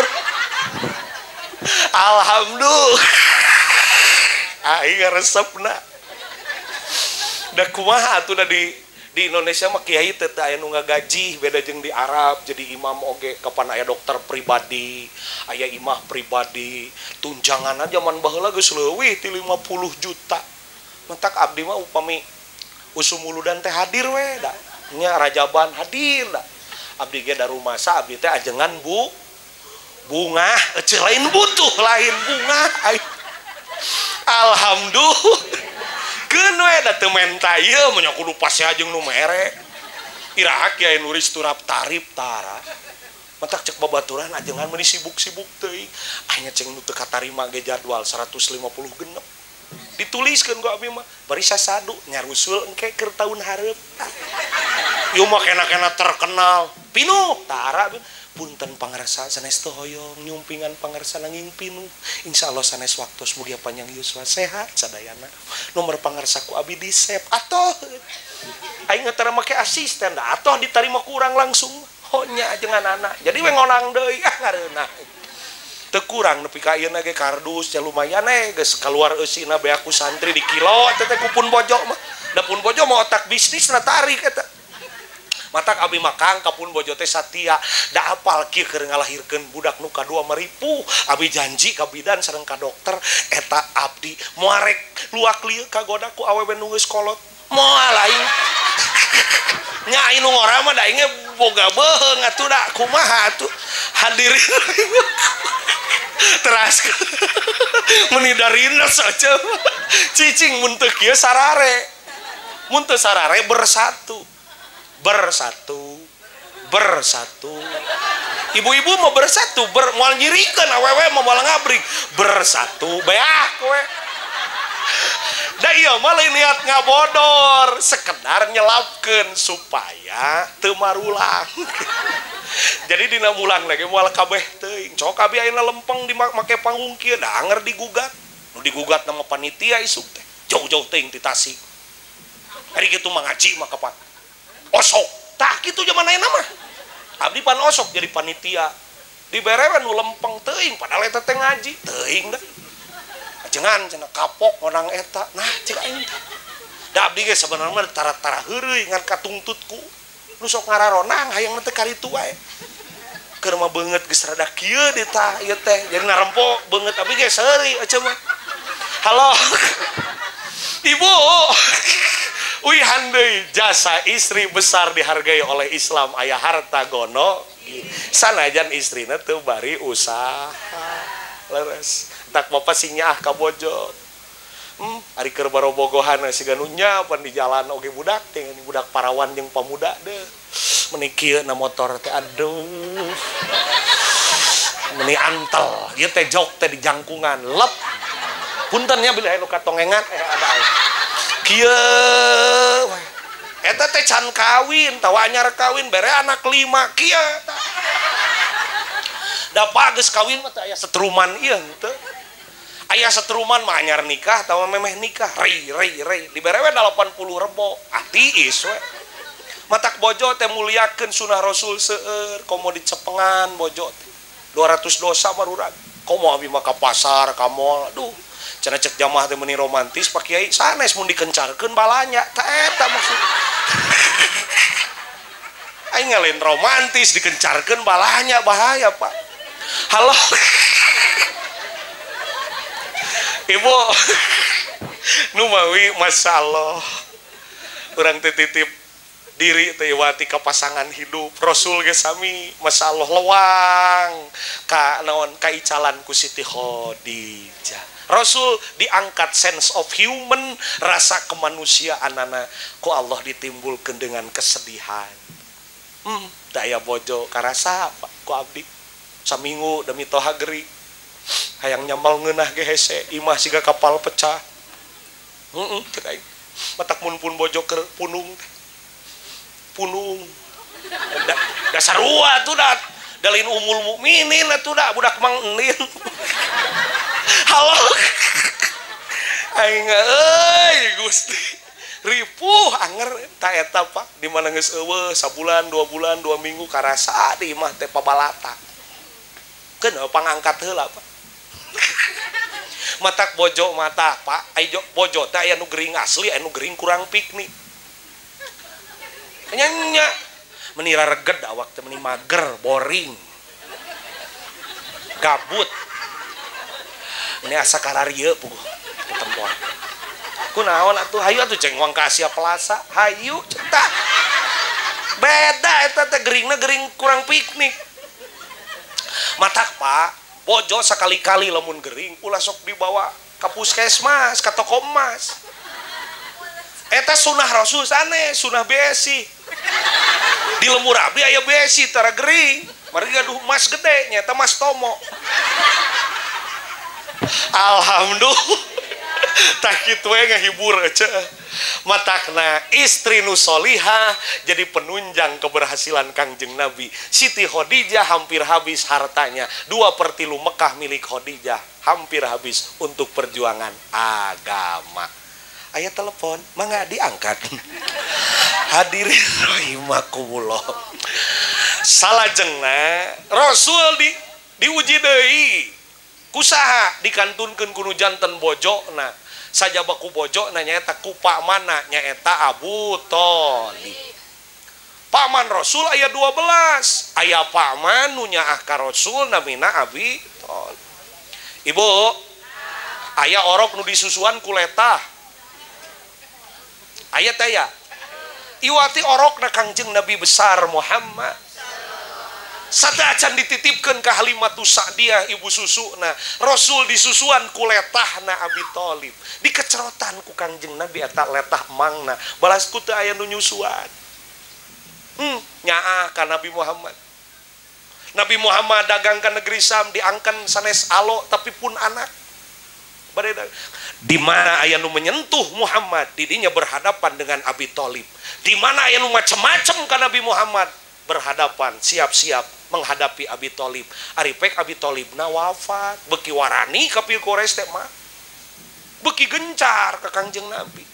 Alhamdulillah aing resepna da kumaha atuh da di Indonesia mah kiai teh teu aya nu ngagaji beda jeung di Arab jadi imam oge kapan aya dokter pribadi aya imah pribadi tunjanganna zaman baheula geus leuwih ti 50 juta mentak abdi mah upami usum muludan teh hadir we da nya rajaban hadir da abdi ge da rumasa abdi teh ajengan bu bunga ece lain butuh lain bunga. Alhamdulillah keun we da teu menta ieu mah nya kudu pasea jeung nu mere iraha kiai nuris turap tarif tara matak cek babaturan ajengan meuni sibuk-sibuk teuing aya ceng nu teu katarima ge jadwal 150 genep dituliskeun ku abdi mah bari sasadu nyarusul engke keur taun hareup ieu mah kena-kena terkenal pinuh tara Punten pangarsa sanes teu hoyong nyumpingan pangarsa nanging pinuh. Insyaallah sanes waktos mugia panjang yuswa sehat sadayana. Nomor pangarsa ku abi disep atoh. Aing tara make asisten da atoh ditarima kurang langsung. Honya jeung anak. Jadi we ngonang deui ah ngareunah. Teu kurang nepi ka ayeuna ge kardus ya lumayan geus kaluar eusina beak ku santri di kilo teh teh ku pun bojo mah. Da pun bojo mah otak bisnisna tarik eta. Matak abi makang ka pun bojo teh satia da apal kieu keur ngalahirkeun budak nu kadua maripuh. Abi janji ka bidan sareng ka dokter eta abdi moal rek luak lieu kagoda ku awewe nu geus kolot. Moal aing. Nya aing nu ngora mah da aing boga beuheung atuh da kumaha atuh. Hadirin teras meni darines aja cicing mun teu kieu sarare. Mun teu sarare bersatu. Bersatu, bersatu. Ibu-ibu mau bersatu, moal nyirikeun awewe mah moal ngabrik. Bersatu, beah kowe. Da ieu mah lain niat ngabodor, sekedar nyelapkeun supaya teu marulang. Jadi dina mulang lagi moal kabeh teuing. Cok abi ayeuna lempeng di make panggung kieu da anger digugat. Nu digugat nama panitia isuk teh. Jauh-jauh teuing ti Tasik. Ari kitu mah ngaji mah kapan? Osok, tah kitu zaman ayeuna mah. Abdi pan osok jadi panitia. Dibere we nu lempeng teuing padahal eta teh ngaji, teuing da. Ajengan cenah kapok ngonang eta. Nah, cek aing teh. Da abdi ge sabenerna mah tara-tara heureuy ngan katungtutku. Nu sok ngararonang hayang teh karitu wae. Keur mah beungeut geus rada kieu di tah ieu teh. Jadi narempo beungeut abdi ge seuri ece mah. Halo. Ibu. Wih handai jasa istri besar dihargai oleh Islam ayah harta gono sanajan istrina teu bari usaha leres tak bapak sing nyaah ka bojo ari keur barobogohan siga nu nya pan di jalan oge budak teh budak parawan jeung pamuda deh meni kieu na motor teh aduh meni antel ieu teh jok teh di jangkungan lep punten nya bilih anu katongengan ada kieu eta teh can kawin tawa anyar kawin bere anak 5 kieu da geus kawin mah teh aya setruman ieu henteu aya setruman mah anyar nikah tawa memeh nikah rei rei rei dibere we 80 rebo ah tiis we matak bojo teh muliakeun sunah Rasul seueur komo dicepengan bojo teh 200 dosa marurag komo abi mah ka pasar ka mall aduh cenah cek jamaah teh meuni romantis Pak Kiai sanes mun dikencarkeun balanya ta eta maksud aing ngalain romantis dikencarkeun balanya bahaya Pak. Halo. Ibu nu mawi masyaallah urang teh titip diri teh iwati ka pasangan hidup Rasul ge sami masyaallah lewang ka naon ka icalan ku Siti Khadijah. Rasul diangkat sense of human, rasa kemanusiaanana ku Allah ditimbulkan dengan kesedihan. Daya bojo karasa Pak ku abdi saminggu demi toha geri hayang nyamal ngeunah ge hese imah siga kapal pecah. Cek aing matak mun pun bojo keur punung teh. Punung. Da sarua atuh da dalin umul mukminin atuh da budak mang enin. Halo. Aing euy Gusti. Ripuh anger ta eta Pak di mana geus eueuh sabulan, 2 bulan, 2 minggu karasa di imah teh pabalata. Keun pangangkat heula Pak. Matak bojo mata Pak, ai bojo teh aya nu gering asli, aya nu gering kurang piknik. Nya nya meni rareged awak teh meni mager, boring. Gabut. Meni asa kararieu puguh ketempoan. Kunaon atuh hayu atuh cengwang ka Asia Plaza, hayu cetak. Beda eta teh geringna gering kurang piknik. Matak Pak, bojo sakali-kali lamun gering ulah sok dibawa ka puskesmas, ka toko emas. Eta sunah Rasul sanes, sunah besi. Di lembur abdi aya besi tara gering. Mari gaduh emas gede nyata Mas Tomo. Alhamdulillah. Tah kitu we ngahibur ece. Matakna istri nu solihah jadi penunjang keberhasilan Kangjeng Nabi. Siti Khadijah hampir habis hartanya, 2/3 Mekah milik Khadijah hampir habis untuk perjuangan agama. Aya telepon, mangga diangkat. Hadirin rahimakumullah. Salajengna Rasul diuji deui. Kusaha dikantunkeun ku nu janten bojona. Sajaba ku bojona nyaeta ku pamana nyaeta Abu Thalib. Paman Rasul aya 12. Aya paman nu nyaah ka Rasul namina Abi Thalib. Ibu, aya orok nu disusuan ku letah. Aya teh ya. Iwati orokna Kangjeng Nabi besar Muhammad. Sateuacan dititipkeun ka Halimatus Sa'diyah ibu susuna. Rasul disusuan ku letahna Abi Thalib. Dikecerotan ku Kangjeng Nabi eta letah mangna. Balas ku teu aya nu nyusuan. Nyaah ka Nabi Muhammad. Nabi Muhammad dagang ka negeri Sam diangkan sanes alo tapi pun anak. Di mana aya nu menyentuh Muhammad, didinya berhadapan dengan Abi Thalib. Di mana aya nu macem-macem ka Nabi Muhammad, berhadapan, siap-siap menghadapi Abi Thalib. Ari pek Abi Thalib na wafat, beuki warani ka pil Quraisy teh mah. Beuki gencar ka Kangjeng Nabi.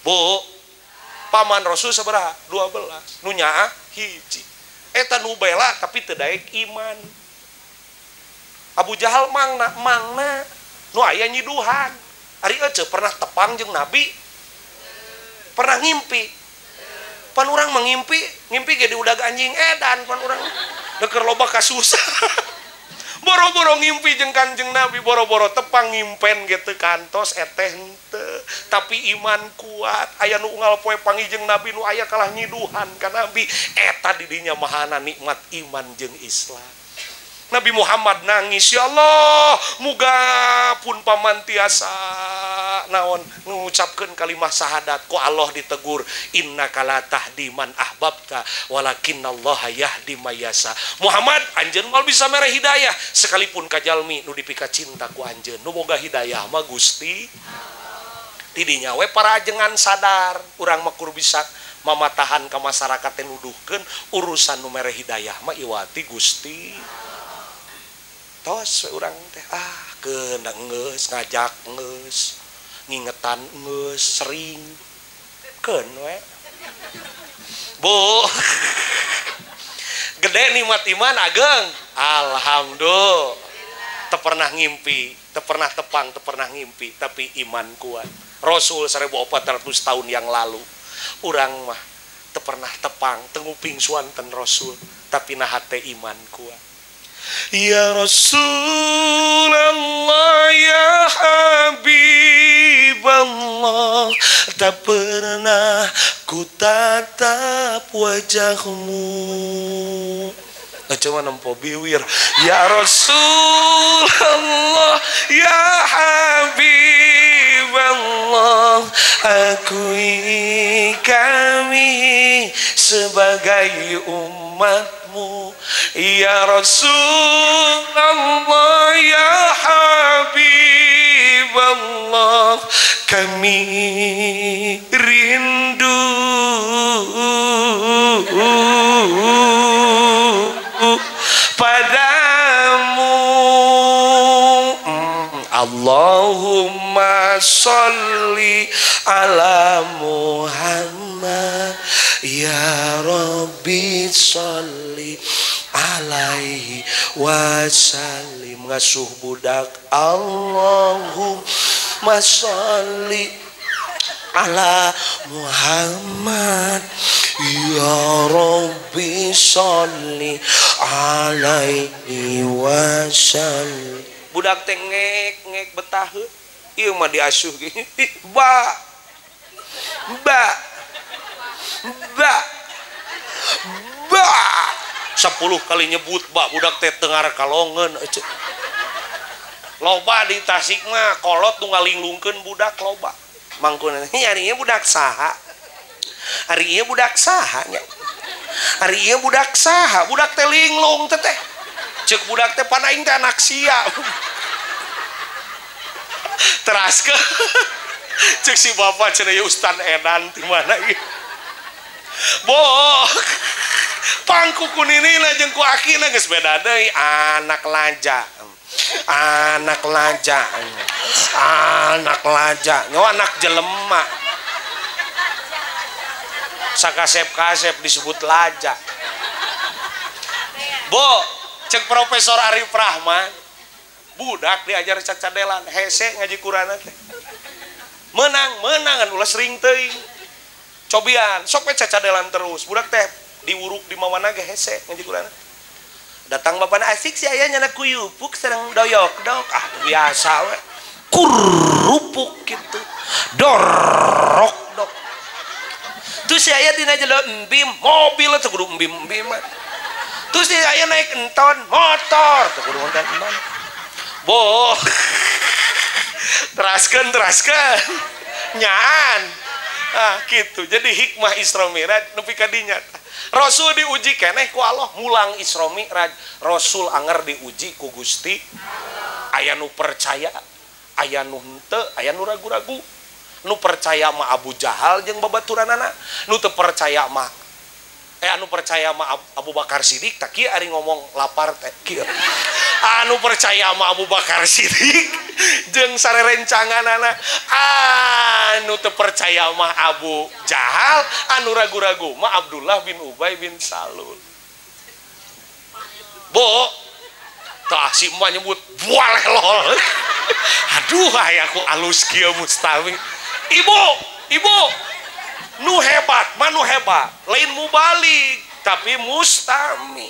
Bu, paman Rasul sabaraha? 12. Nu nyaah hiji. Eta nu bela tapi teu daek iman. Abu Jahal mangna mangna nu aya nyiduhan. Ari ece pernah tepang jeung Nabi? Pernah ngimpi? Pan urang mengimpi, ngimpi ge diudag anjing edan pan urang deukeun loba kasusah. Boro-boro ngimpi jeung Kangjeng Nabi, boro-boro tepang ngimpen ge teu kantos eteh henteu. Tapi iman kuat, aya nu unggal poe panggih jeung Nabi nu aya kalah nyiduhan ka Nabi. Eta di dinya mahana nikmat iman jeung Islam. Nabi Muhammad nangis, ya Allah, muga pun paman tiasa naon ngucapkeun kalimah syahadat ku Allah ditegur, innaka la tahdi man ahbabta walakinallaha yahdi may yasha. Muhammad anjeun moal bisa mere hidayah sekalipun ka jalmi nu dipika cinta ku anjeun, nu boga hidayah mah Gusti. Tidinya we para ajengan sadar, urang mah kur bisa mamatahan ka masyarakat teh nuduhkeun urusan nu mere hidayah mah iwati Gusti. Tos we urang teh ah keun geus ngajak geus ngingetan geus sering keun we. Bu, gede nikmat iman ageng, alhamdulillah. Teu pernah ngimpi, teu pernah tepang, teu pernah ngimpi, tapi iman kuat. Rasul 1400 tahun yang lalu, urang mah teu pernah tepang, teu nguping suanten Rasul, tapi nah hate iman kuat. Ya Rasulullah, ya Habiballah, tak pernah ku tatap wajahmu. Cuma nempo biwir. Ya Rasulullah, ya Habiballah, akui kami sebagai umatmu. Ya Rasulullah, ya Habiballah, kami rindu padamu. Allahumma sholli ala Muhammad, ya Rabbi sholli alaihi wasallim. Ngasuh budak Allahumma sholli ala Muhammad, ya Rabbi sholli alaihi wasallim. Budak teh ngek ngek betaheun, ieu mah diasuh gini. Ba ba ba ba 10 kali nyebut ba, budak teh tengar kalongeun. Loba di Tasik mah kolot nu ngalinglungkeun budak loba. Mangkuna hari ieu budak saha? Hari ieu budak saha nya? Hari ieu budak saha? Budak teh linglung teh teh. Ceuk budak teh pan aing teh anak sia. Teraskeun. Cek si bapak cenah ya Ustaz edan di mana ieu. Boh. Pangku kuninina jeung ku akina geus beda deui anak laja. Anak laja. Anak laja. Nyawa anak jelema. Sakasep-kasep disebut laja. Bo, cek Profesor Arif Rahman, budak diajar cacadelan, hese ngaji Qur'an teh. Menang-menangan ulah sering teuing. Cobian, sok we cacadelan terus. Budak teh diwuruk di mamana ge hese ngaji Qur'an. Datang bapana asik si aya nyana kuyupuk sareng doyok dok. Ah, biasa we. Kurupuk gitu. Dorok dok. Tuh si aya dina jelo embim, mobil teh kudu embim-embim. Tuh si aya naik enton, motor teh kudu enton. Boh. Teraskeun. Nyaan. Ah, gitu. Jadi hikmah Isra Mi'raj nepi ka dinya. Rasul diuji keneh ku Allah mulang Isra Mi'raj. Rasul anger diuji ku Gusti. Aya nu percaya, aya nu henteu, aya nu ragu-ragu. Nu percaya mah Abu Jahal jeung babaturanana, nu teu percaya mah anu percaya mah Abu Bakar Siddiq, tak kieu ari ngomong lapar teh kieu. Anu percaya mah Abu Bakar Siddiq jeung sarerencanganana, anu teu percaya mah Abu Jahal, anu ragu-ragu mah Abdullah bin Ubay bin Salul. Bo, tah si emak nyebut bualelol. Aduh, aya aku alus kieu mustami. Ibu, ibu, nu hebat, mah nu hebat, lain mubalik, tapi mustami.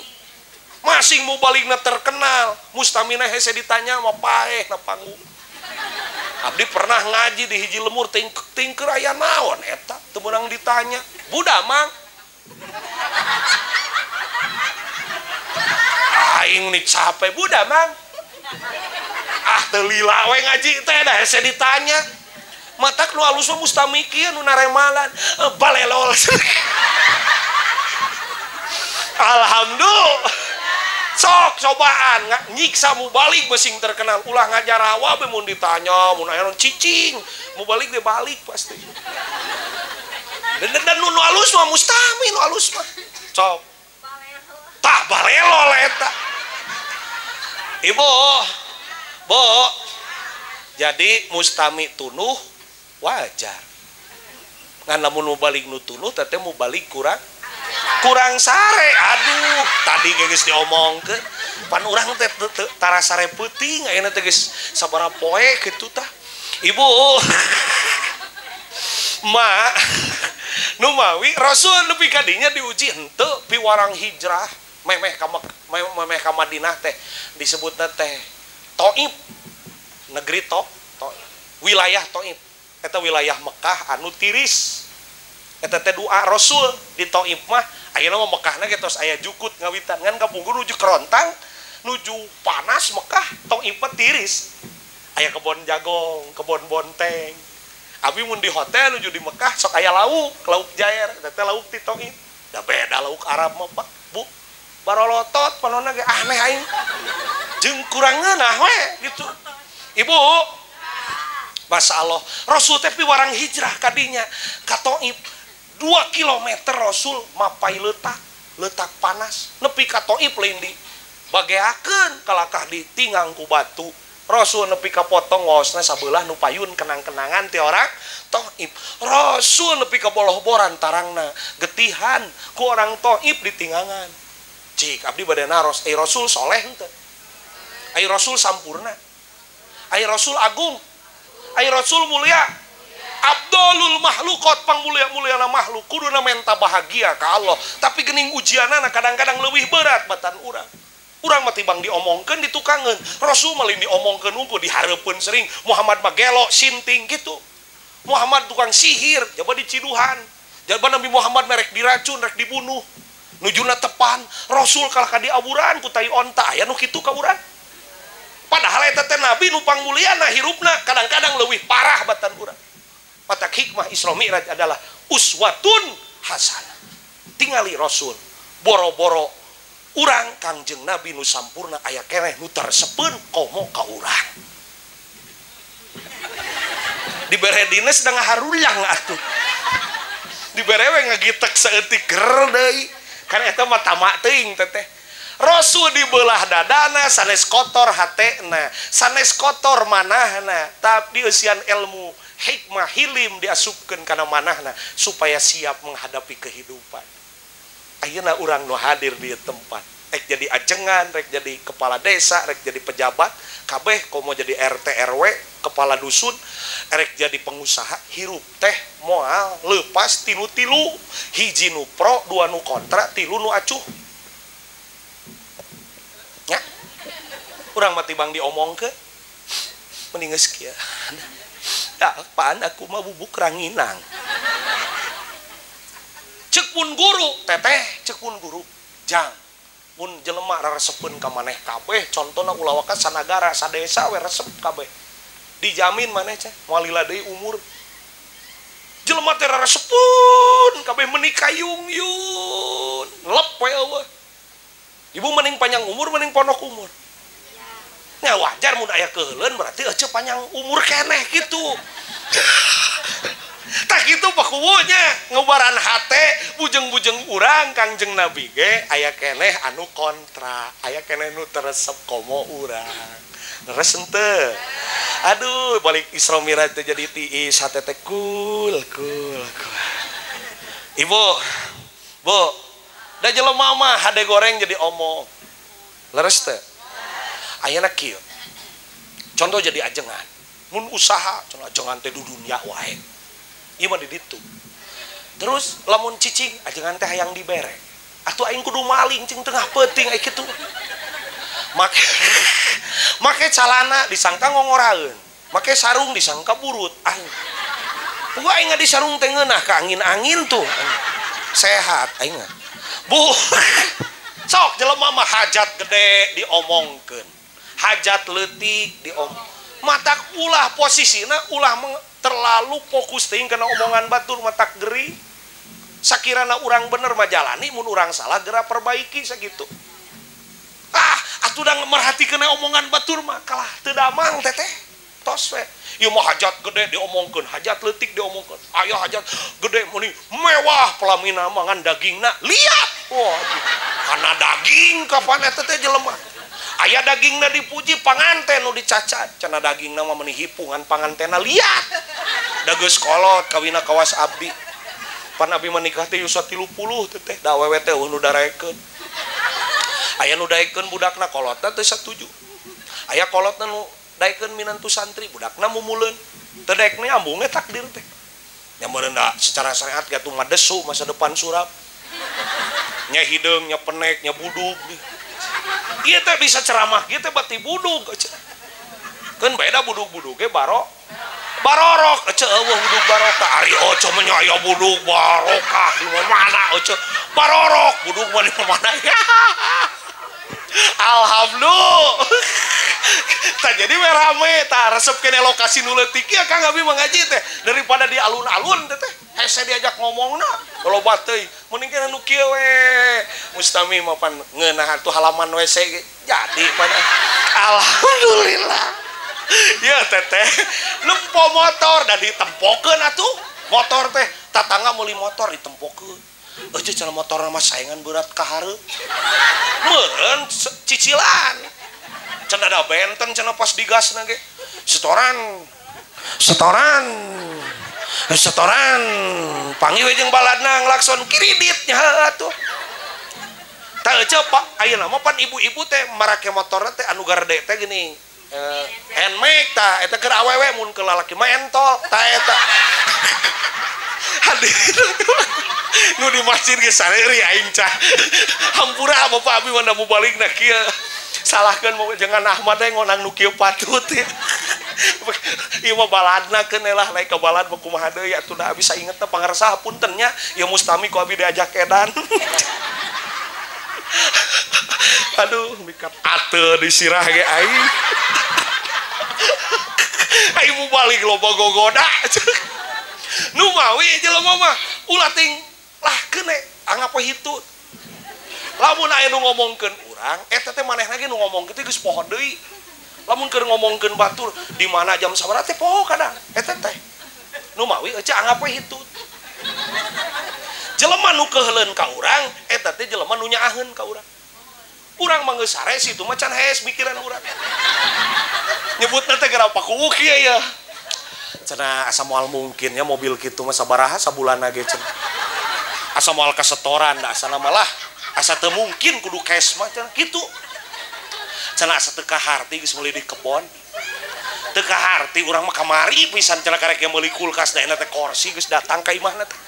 Masing mubalikna terkenal, mustamina hese ditanya mah paeh na panggung. Abdi pernah ngaji di hiji lemur tingker aya naon eta, teu meunang ditanya. Budak mang. Aing nih capek budak mang. Ah teu lila we ngaji teh da hese ditanya. Matak nu alus mah mustami kieu nu naremalan balelol. Alhamdulillah. Sok cobaan nyiksa mubalik besing terkenal ulah ngajarawa be mun ditanya mun aya nu cicing mubalik ge balik pasti. Dan nu alus mah mustami nu alus mah. Sok. Tah balelol eta. Ibu, bo. Jadi mustami tunuh wajar. Ngan lamun mubalik nu tunuh teh mubalik kurang sare. Aduh, tadi geus diomongkeun. Pan urang teh tara sare peuting ayeuna teh geus sabaraha poe kitu tah. Ibu. Ma nu mawi Rasul nepi ka dinya diuji henteu piwarang hijrah memeh ka Madinah teh disebutna teh Taif, negeri Taif, wilayah Taif. Eta wilayah Mekah anu tiris. Eta teh doa Rasul di Taif mah ayeuna mah Mekahna ge tos aya jukut ngawitan ngan kapungkur nuju kerontang nuju panas Mekah Taif mah tiris. Aya kebon jagong, kebon bonteng. Abi mun di hotel nuju di Mekah sok aya lauk, lauk jair, eta teh lauk ti Taif. Da beda lauk Arab mah Pak, Bu. Barolotot panonna ge aneh aing. Jeung kurang ngeunah we gitu. Ibu, Masya Allah, Rasul teh piwarang hijrah kadinya ka Taif 2 kilometer Rasul mapai letak panas nepi ka Taif lain di bageakeun kalakah ditinggang ku batu. Rasul nepi ka potong waosna sabelah nu payun kenang-kenangan ti orang Taif. Rasul nepi ka bolohboran tarangna getihan ku orang Taif ditinggangan. Cik abdi bade naros, ai Rasul soleh henteu? Ai Rasul sampurna? Ai Rasul agung? Ai Rasul mulia? Abdulul makhlukot, pangmulia-muliana makhluk, kuduna menta bahagia ka Allah. Tapi gening ujianana kadang-kadang leuwih berat batan urang. Urang mah tibang diomongkeun ditukangeun. Rasul mah lain diomongkeun unggul dihareupeun sering. Muhammad mah gelo, sinting gitu. Muhammad tukang sihir, jaba diciduhan. Jaba Nabi Muhammad merek diracun, rek dibunuh. Nujuna tepan, Rasul kalah ka diawuran ku tai onta, aya nu kitu ka urang. Padahal eta teh nabi nu pangmuliana hirupna kadang-kadang leuwih parah batan urang. Matak hikmah Isra Mi'raj adalah uswatun hasanah. Tingali Rasul, boro-boro urang Kangjeng Nabi nu sampurna aya keneh nu tersepeun komo ka urang. Dibere dinas da ngaharulang atuh. Dibere we ngagitek saeutik ger deui. Kan eta mah tamak teuing teteh. Rasul dibelah dadana sanes kotor hatena, sanes kotor manahna, tapi dieusian ilmu, hikmah, hilim diasupkeun kana manahna supaya siap menghadapi kehidupan. Ayeuna urang nu hadir di tempat, rek jadi ajengan, rek jadi kepala desa, rek jadi pejabat, kabeh komo jadi RT RW, kepala dusun, rek jadi pengusaha, hirup teh moal lepas tilu-tilu, hiji nu pro, dua nu kontra, tilu nu acuh. Ya. Urang mah tibang diomongkeun mending geus kieu. Ya, apaan aku mah bubuk ranginang. Cek pun guru, teteh, cek pun guru, jang. Mun jelema raresepeun ka maneh kabeh, contona ulah waka sanagara, sadesa we resep kabeh. Dijamin maneh ceh, moal lila deui umur. Jelema teh raresepeun kabeh meuni kayung-yun, lep we eueuh. Ibu mending panjang umur, mending pondok umur. Ya wajar mun aya keuheuleun berarti ece panjang umur keneh gitu. Tak gitu pakuwunya ngebaran hate bujeng-bujeng urang Kangjeng Nabi ge aya keneh anu kontra, aya keneh nu teresep komo urang. Leres henteu? Aduh, balik Isra Mi'raj teh jadi tiis hate teh kul kul kul. Ibu, Bu, da jelema mah hade goreng jadi omong. Leres teu? Ayeuna kieu. Contoh jadi ajengan. Mun usaha cenah ajengan teh di dunia wae. Ieu mah di ditu. Terus lamun cicing ajengan teh hayang dibere. Atuh aing kudu maling cing tengah peuting ai kitu. Make make calana disangka ngongoraeun. Make sarung disangka burut. Aing. Puguh aing di sarung teh ngeunah ka angin-angin tuh. Sehat aing mah. Bu. Sok jelema mah hajat gede diomongkeun. Hajat leutik diomong. Matak ulah posisina ulah terlalu fokus teuing kana omongan batur matak geri. Sakirana urang bener mah jalani, mun urang salah geura perbaiki sakitu. Ah, atuh da merhatikeun omongan batur mah kalah teu damang teteh. Tos we. Ieu mah hajat gede diomongkeun, hajat leutik diomongkeun. Aya hajat gede meuni mewah pelamina mah ngan dagingna liat. Wah, kana daging kapan eta teh jelema. Aya dagingna dipuji panganten nu dicacat, cenah dagingna mah meuni hipungan pangantena liat. Da geus kolot kawina kawas abdi. Pan abi menikah teh yuswa 30 teteh, da awewe teh eueuh nu daraekeun. Aya nu daekeun budakna kolotna teu satuju. Aya kolotna nu daekeun minantu santri budakna mumuleun. Teu daekna ambungna takdir teh. Nya meureun da secara syariat ge atuh madesu masa depan surap. Nya hideung, nya penek, nya budug. Ieu teh bisa ceramah ieu teh bati budug. Keun beda budug-budug ge barorok ece eueuh budug barokah. Ari oce mah nya aya budug barokah di mana oce. Barorok budug mah di mana. Alhamdulillah. Tah jadi we rame tah resep kene lokasi nu leutik ya Kang abi mah ngaji teh daripada di alun-alun teh teh hese diajak ngomongna loba teuing mending kana nu kieu we mustami mah pan ngeunah atuh halaman WC ge jadi pan alhamdulillah. Ya teteh nempo motor da ditempokeun atuh motor teh tatangga meuli motor ditempokeun eueuh cenah motorna mah saingan berat ka hareup meureun cicilan cenah da benten cenah pas digasna ge setoran setoran setoran panggih we jeung baladna nglakson kredit nya atuh tah eueuh Pak ayeuna mah pan ibu-ibu teh marake motorna teh anu garede teh geuning Nmax tah eta keur awewe mun keur lalaki mah entol tah eta hadirin nu di masjid geus sareuri aing cah hampura bapak abi mah da mubaligna kieu salahkeun jangan Ahmad teh ngonang nu kieu patut ya. Ieu mah baladna keun lah naik ka balad mah kumaha deui atuh da abi saingetna pangarsa hapunten nya ieu mustami ku abi diajak edan. Aduh mikat ate di sirah ge aing. Aing mubalik loba gogoda. Nu mawi jelema mah ulah ting lah keun anggap we hitu. Lamun aya nu ngomongkeun urang eta teh manehna ge nu ngomongkeun teh geus poho deui. Lamun keur ngomongkeun batur di mana jam sabaraha teh poho kadang eta teh. Nu mawi euceu anggap we hitut. Jelema nu keuheuleun ka urang eta teh jelema nu nyaaheun ka urang. Urang mah geus sare situ mah can hees mikiran urang. Nyebutna teh gara pakuwuh kieu ya. Cenah asa moal mungkin nya mobil kitu mah sabaraha sabulanna ge cenah. Asa moal kasetoran da asana malah asa teu mungkin kudu cash mah cenah kitu. Cenah asa teu kaharti geus meuli di kebon. Teu kaharti urang mah kamari pisan cenah karek meuli kulkas da teh kursi geus datang ka imahna teh.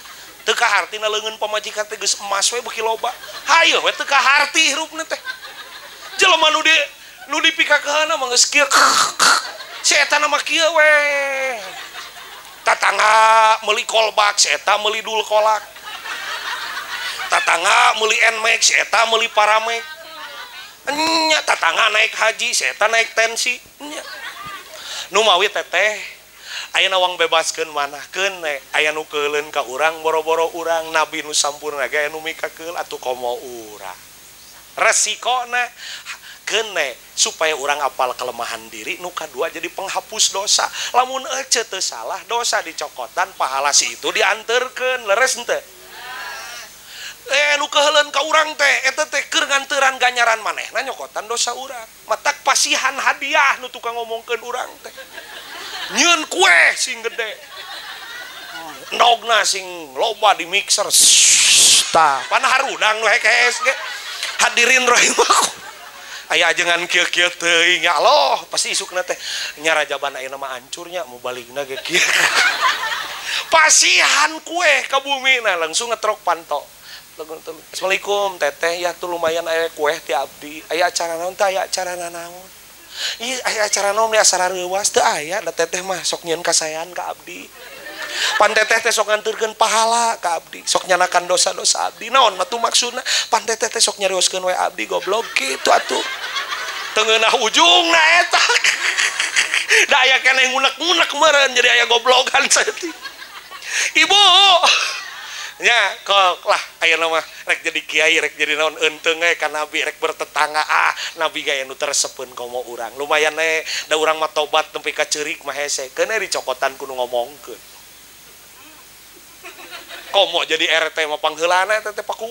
Teu kaharti na leungeun pamajikan teh geus emas we beuki loba. Hayoh we teu kaharti hirupna teh. Jelema nu dipikakeunna mah geus kieu. Si eta na mah kieu we. Tatangga meuli kolbak, si eta meuli dulkolak. Tatangga meuli Nmax, si eta meuli Paramex. Nya tatangga naik haji, si eta naik tensi. Nya. Nu mawi teteh aya nawang bebaskeun manahkeun aya nu keuleun ka urang boro-boro urang nabi nu sampurna ge aya nu mikakeul atuh komo urang. Resikona keun supaya urang apal kelemahan diri nu kadua jadi penghapus dosa. Lamun ece teu salah dosa dicokotan pahala si itu dianterkeun leres henteu? Nu keuheuleun ka urang teh eta teh keur nganteran ganjaran manehna nyokotan dosa urang. Matak pasihan hadiah nu tukang ngomongkeun urang teh. Nyieun kue sing gede. Endogna sing loba di mixer. Tah, pan harudang nu hees ge. Hadirin rahimakum. Aya ajengan kieu-kieu teuing ya Allah, pasti isukna teh nya rajaban ayeuna mah hancurnya mau balikna ge kieu. Pasihan kue ka bumi nah langsung ngetrok panto. Assalamualaikum teteh ya tuh lumayan aya kue ti abdi. Aya acara naon teh aya acara naon. Ih aya acara naon di acara reuwas teu aya da teteh mah sok nyieun kasaean ka abdi. Pan teteh teh sok nganterkeun pahala ka abdi, sok nyanakan dosa-dosa abdi. Naon mah tuh maksudna? Pan teteh teh sok nyarioskeun we abdi goblok kitu atuh. Teu ngeunah ujungna eta. Da aya keneh ngunek-ngunek meureun jadi aya goblogan saeutik. Ibu nya kok lah ayeuna mah rek jadi kiai rek jadi naon eunteung we ka nabi rek bertetangga ah nabi ge anu teresepeun komo urang lumayan we da urang mah tobat nepi ka ceurik mah hese keun dicokotan ku nu ngomongkeun komo jadi RT mah pangheulana eta teh paku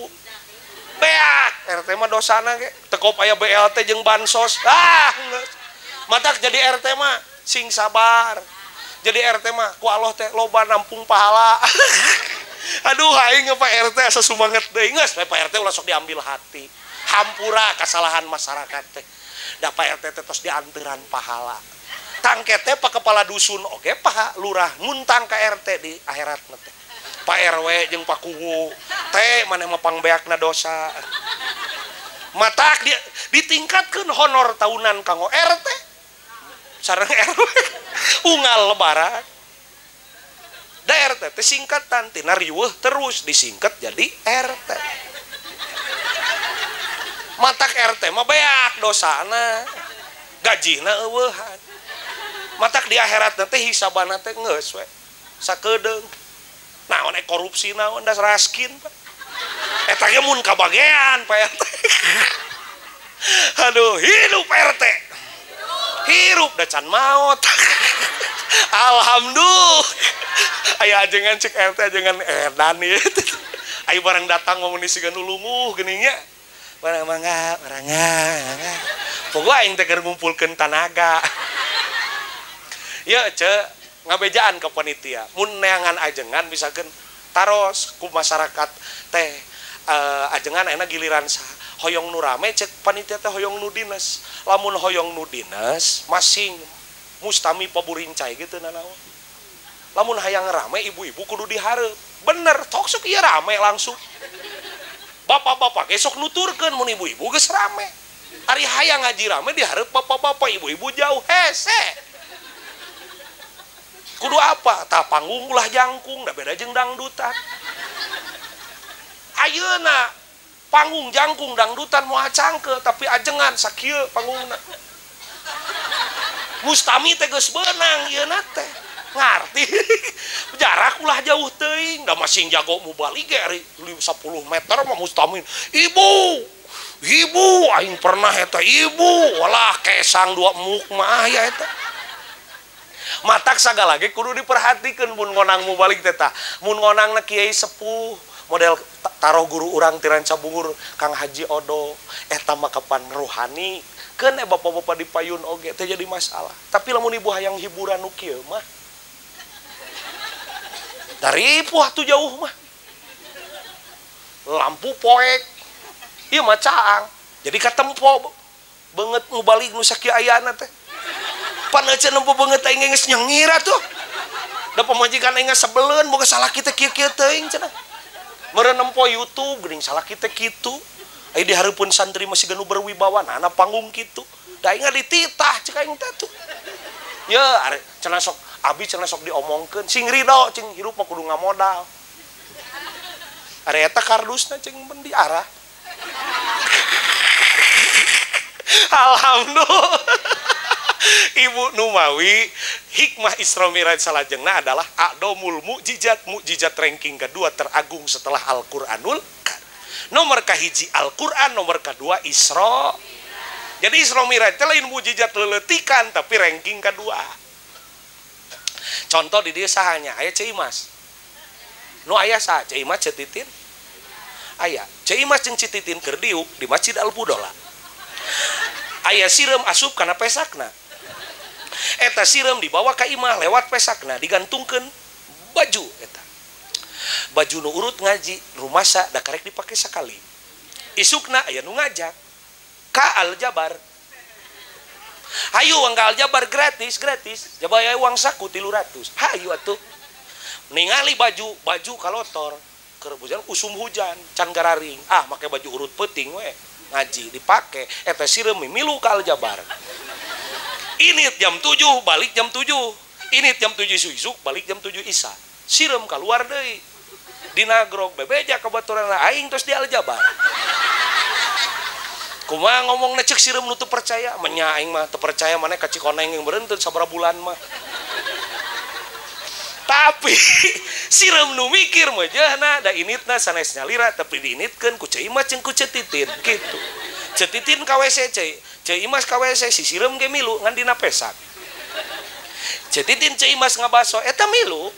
beak RT mah dosana ge tekop aya BLT jeung bansos ah matak jadi RT mah sing sabar jadi RT mah ku Allah teh loba nampung pahala. Aduh aing Pak RT asa sumanget deui geus Pak RT ulah sok diambil hati. Hampura kesalahan masyarakat teh. Da Pak RT teh tos dianteran pahala. Tangke teh Pak kepala dusun oge Pak lurah muntang ka RT di akhirat teh. Pak RW jeung Pak Kuwu teh maneh mah pangbeakna dosa. Matak ditingkatkeun honor tahunan kanggo RT. Sareng RW unggal lebaran. Da RT teh singkatan tina riweuh terus disingkat jadi RT. Matak RT mah beak dosana. Gajihna eueuhan. Matak di akhirat teh hisabana teh geus we. Sakedeung. Naon korupsi naon das raskin Pak. Eta ge mun kabagean Pak RT. Aduh, hidup RT. Hirup da can maot. Alhamdulillah. Aya ajengan cek RT ajengan edan ieu. Ayo barang datang ngomong siga nu lumuh geuning nya. Barang mangga, barang mangga. Pokoke aing teh keur ngumpulkeun tanaga. Ieu ce ngabejaan ke panitia. Mun neangan ajengan misalkeun taros ku masyarakat teh ajengan ayeuna giliran saha. Hoyong nu rame cek panitia teh hoyong nu dinas. Lamun hoyong nu dinas masing mustami paburincai gitu nanaon. Lamun hayang rame ibu-ibu kudu dihareup. Bener tok sok ieu rame langsung. Bapak-bapak ge sok nuturkeun mun ibu-ibu geus rame. Ari hayang ngaji rame dihareup bapak-bapak, ibu-ibu jauh hese. Kudu apa? Tah panggung ulah jangkung da beda jeung dangdutan. Ayeuna panggung jangkung dangdutan moal cangke tapi ajengan sakieu panggungna. Mustami teh geus beunang ieuna teh. Ngarti. Jarak ulah jauh teuing da masing jago mubalik ge ari 10 meter mah mustami. Ibu, ibu aing pernah eta ibu, walah kesang dua muk mah aya eta. Matak sagala ge kudu diperhatikeun mun ngonang mubalik teh tah. Mun ngonangna kiai sepuh model taruh guru urang ti Rancabungur Kang Haji Odo eta mah kapan rohani keun bapak-bapak di payun oge teh jadi masalah. Tapi lamun ibu hayang hiburan nu kieu mah dari tuh jauh mah. Lampu poek ieu mah caang. Jadi katempo beungeut mubalik nu sakieu ayana teh. Pan euceun nempo beungeut aing geus nyengir atuh. Da pamajikan aing sebeleun boga salaki teh kieu-kieu teuing cenah. Meureun nempo YouTube geuning salaki teh kitu. Ai di hareupeun santri masih ganu berwibawa nah panggung kitu. Da aing dititah cek aing teh tuh. Ye are cenah sok abi cenah sok diomongkeun sing ridho cing hirup mah kudu ngamodal. Are eta kardusna cing ben diarah. Alhamdulillah. Ibu Numawi, hikmah Isra Mi'raj salajengna adalah a'domul mukjizat, mukjizat ranking kedua teragung setelah Al-Qur'anul Karim. Nomor kahiji Al-Qur'an, nomor kedua Isra. Jadi Isra Mi'raj teh lain mukjizat leletikan tapi ranking kedua. Contoh di dieu sahanya aya Ceu Imas. Nu aya saha? Ceu Imas Ceu Titin. Aya Ceu Imas jeung Ceu Titin keur diuk di Masjid Al-Fudola. Aya sireum asup kana pesakna. Eta sireum dibawa ka imah lewat pesakna digantungkeun baju eta. Baju nu urut ngaji rumasa da karek dipake sakali. Isukna aya nu ngajak ka Aljabar. Hayu uang ka Aljabar gratis gratis. Jaba aya uang saku 300. Hayu atuh. Ningali baju baju kalotor keur hujan usum hujan can gararing. Ah make baju urut peuting we ngaji dipake eta sireum milu ka Aljabar. Ini jam 7 balik jam 7. Ini jam 7 isuk balik jam 7 isya. Sireum keluar deui. Dina grog bebeja ka baturanna aing tos di Aljabar. Kumaha ngomongna ceuk sireum nu teu percaya, menya aing mah teu percaya maneh ka Cikoneng yang beureuntun sabaraha bulan mah. Tapi sireum nu mikir mejehna da initna sanes nyalira tapi diinitkeun ku Ceu Imas jeung ku Ceu Titin kitu. Ceu Titin ka WC Ceu Imas ka WC si sireum ge milu ngan dina pesak. Ceu Titin Ceu Imas ngabaso eta milu.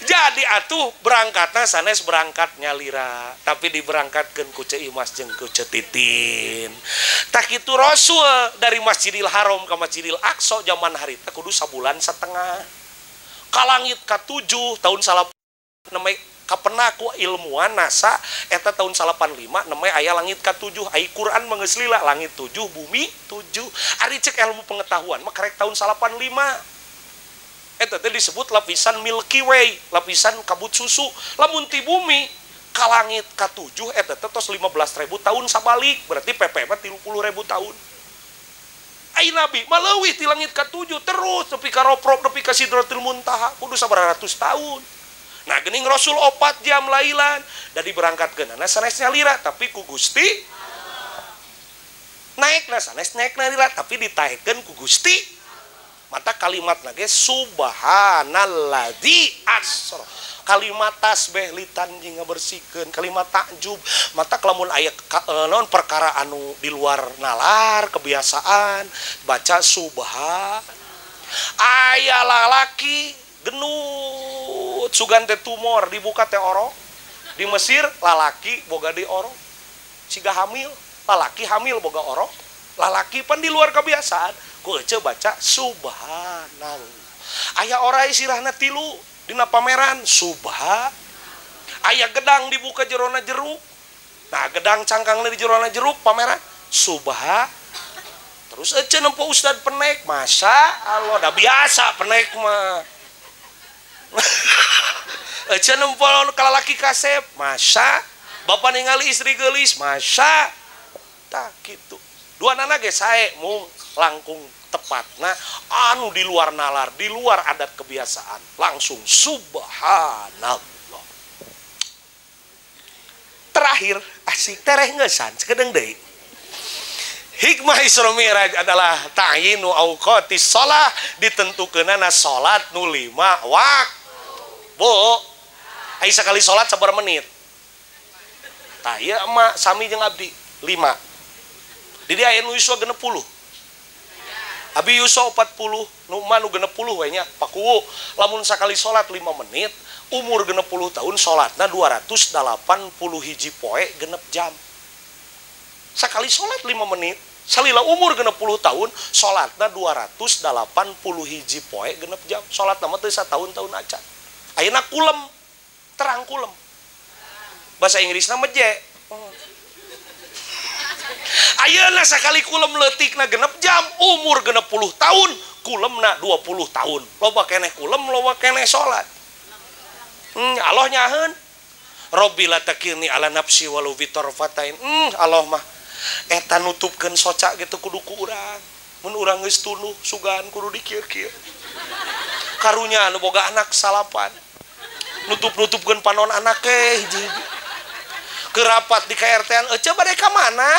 Jadi atuh berangkatna sanes berangkat nyalira tapi diberangkatkeun ku Ceu Imas jeung ku Ceu Titin. Tah kitu Rasul dari Masjidil Haram ke Masjidil Aqsa zaman harita kudu sabulan setengah. Ka langit ka-7 tahun 85 kapena ku ilmuwan NASA eta tahun 85 nembe aya langit ka-7. Ai Quran mah geus lila langit 7 bumi 7. Ari cek ilmu pengetahuan mah karek tahun 85. Eta teh disebut lapisan Milky Way, lapisan kabut susu. Lamun ti bumi ka langit ka-7 eta teh tos 15.000 tahun sabalik, berarti PP mah 30.000 tahun. Ai Nabi mah leuwih ti langit ka-7 terus nepi ka roprok nepi ka Sidratul Muntaha kudu sabaraha ratus tahun. Nah geuning Rasul 4 jam lailan da diberangkatkeunana sanes nyalira tapi ku Gusti naekna sanes naek nyalira tapi ditaekeun ku Gusti. Mata kalimat lagi subhanalladzi asra. Kalimat tasbih litan jeung ngabersihkeun, kalimat takjub. Mata lamun aya naon perkara anu di luar nalar kebiasaan baca subhan. Aya lalaki genut sugan teh tumor dibuka teh orok. Di Mesir lalaki boga di orok. Siga hamil, lalaki hamil boga orok. Lalaki pan di luar kebiasaan. Ku ece baca subhanallah. Aya orai sirahna tilu dina pameran subhan. Aya gedang dibuka jerona jeruk. Nah gedang cangkangna di jerona jeruk pameran subhan. Terus ece nempo ustad penek, masya Allah, dah biasa penek mah. Ece nempo kalalaki kasep, masya. Bapak ningali istri geulis, masya. Tah kitu. Dua nana ge sae mung langkung tepatna anu di luar nalar, di luar adat kebiasaan, langsung subhanallah. Terakhir asik tereh ngeusan sakedeung deui. Hikmah Isra Mi'raj adalah ta'yinu awqatis shalah, ditentukeunana salat nu 5 waktu. Bu, ai sakali salat sabaraha menit? Tah ieu emak sami jeung abdi 5. Di dia aya nu yuswa 60. Abi yuswa 40 nu mah nu 60 we nya pakuwu lamun sakali salat 5 menit umur 60 tahun salatna 281 poe genep jam. Sakali salat 5 menit salila umur 60 tahun salatna 281 poe genep jam. Salatna mah teu satahun-tahun acan. Ayeuna kulem terang kulem. Bahasa Inggrisna meje. Ayeuna sakali kulem leutikna genep jam umur 60 tahun kulemna 20 tahun. Loba keneh kulem loba keneh salat. Allah nyaheun Robbi la takilni ala nafsi walau bi tarfatain. Allah mah eta nutupkeun soca gitu kudu ku urang. Mun urang geus tunduh sugan kudu dikieu-kieu. Karunya anu boga anak salapan. Nutup-nutupkeun panon anak ke hiji-hiji. Kerapat di KRT-an ece bade ka mana?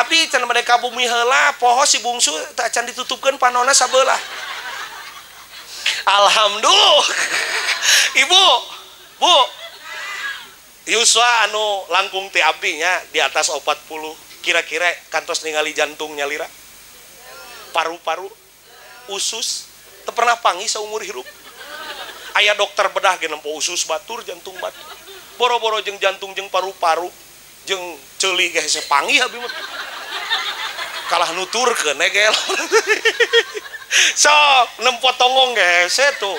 Abdi cenah bade ka bumi heula poho si bungsu teh acan ditutupkeun panonna sabelah. Alhamdulillah. Ibu, Bu. Yuswa anu langkung ti abdi nya di atas 40 kira-kira kantos ningali jantung nyalira. Paru-paru, usus, teu pernah panggih saumur hirup. Aya dokter bedah ge nempo usus batur, jantung batur. Boro-boro jeung jantung jeung paru-paru jeung ceuli ge hese panggih abi mah. Kalah nuturkeun ge. Sok nempo tonggong ge hese tuh.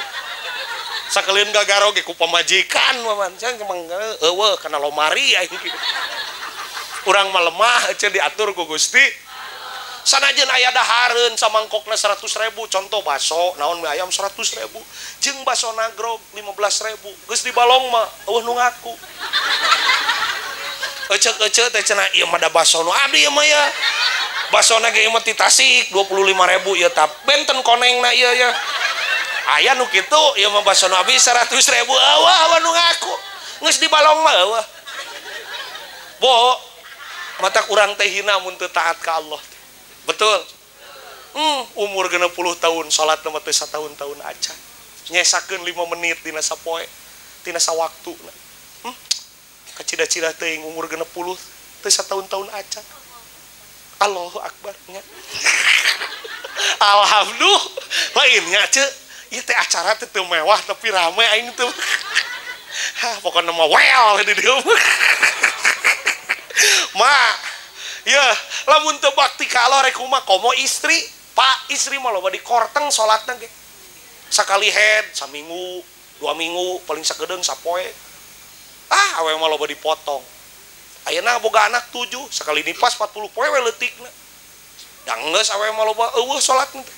Sakalian gagaro ge ku pamajikan maman. Saya emang eueuh kana lomari aing kitu. Urang mah lemah ece diatur ku Gusti. Sanajan aya dahareun samangkokna 100.000 contoh baso naon mie ayam 100.000 jeung baso nagrog 15.000 geus dibalong mah eueuh nu ngaku. Ecek-ecek teh cenah ieu mah da baso nu abdi ieu mah ya. Basona ge ieu mah ti Tasik 25.000 ieu tah benten konengna ieu ya. Aya nu kitu ieu mah baso nu abdi 100.000 eueuh eueuh nu ngaku. Geus dibalong mah eueuh. Bo matak urang teh hina mun teu taat ka Allah. Betul. Umur 60 tahun salat mah teu satahun-tahun acan. Nyesakeun 5 menit dina sapoe, tina sawaktuna. Kacida-cida teuing umur 60 teu satahun-tahun acan. Allahu akbar nya. Alhamdulillah. Lain nya ceu, ieu teh acara teh teu mewah tapi rame aing teh. Hah, pokona mah well di dieu. Ma, ya, lamun teu bakti ka Allah rek kumaha komo istri, Pak istri mah loba dikorteng salatna ge. Sakali head saminggu, 2 minggu, paling sakedeung sapoe. Ah, awewe mah loba dipotong. Ayeuna boga anak 7, sakali nipas 40 poe we leutikna. Da geus awewe mah loba eueuh salatna teh.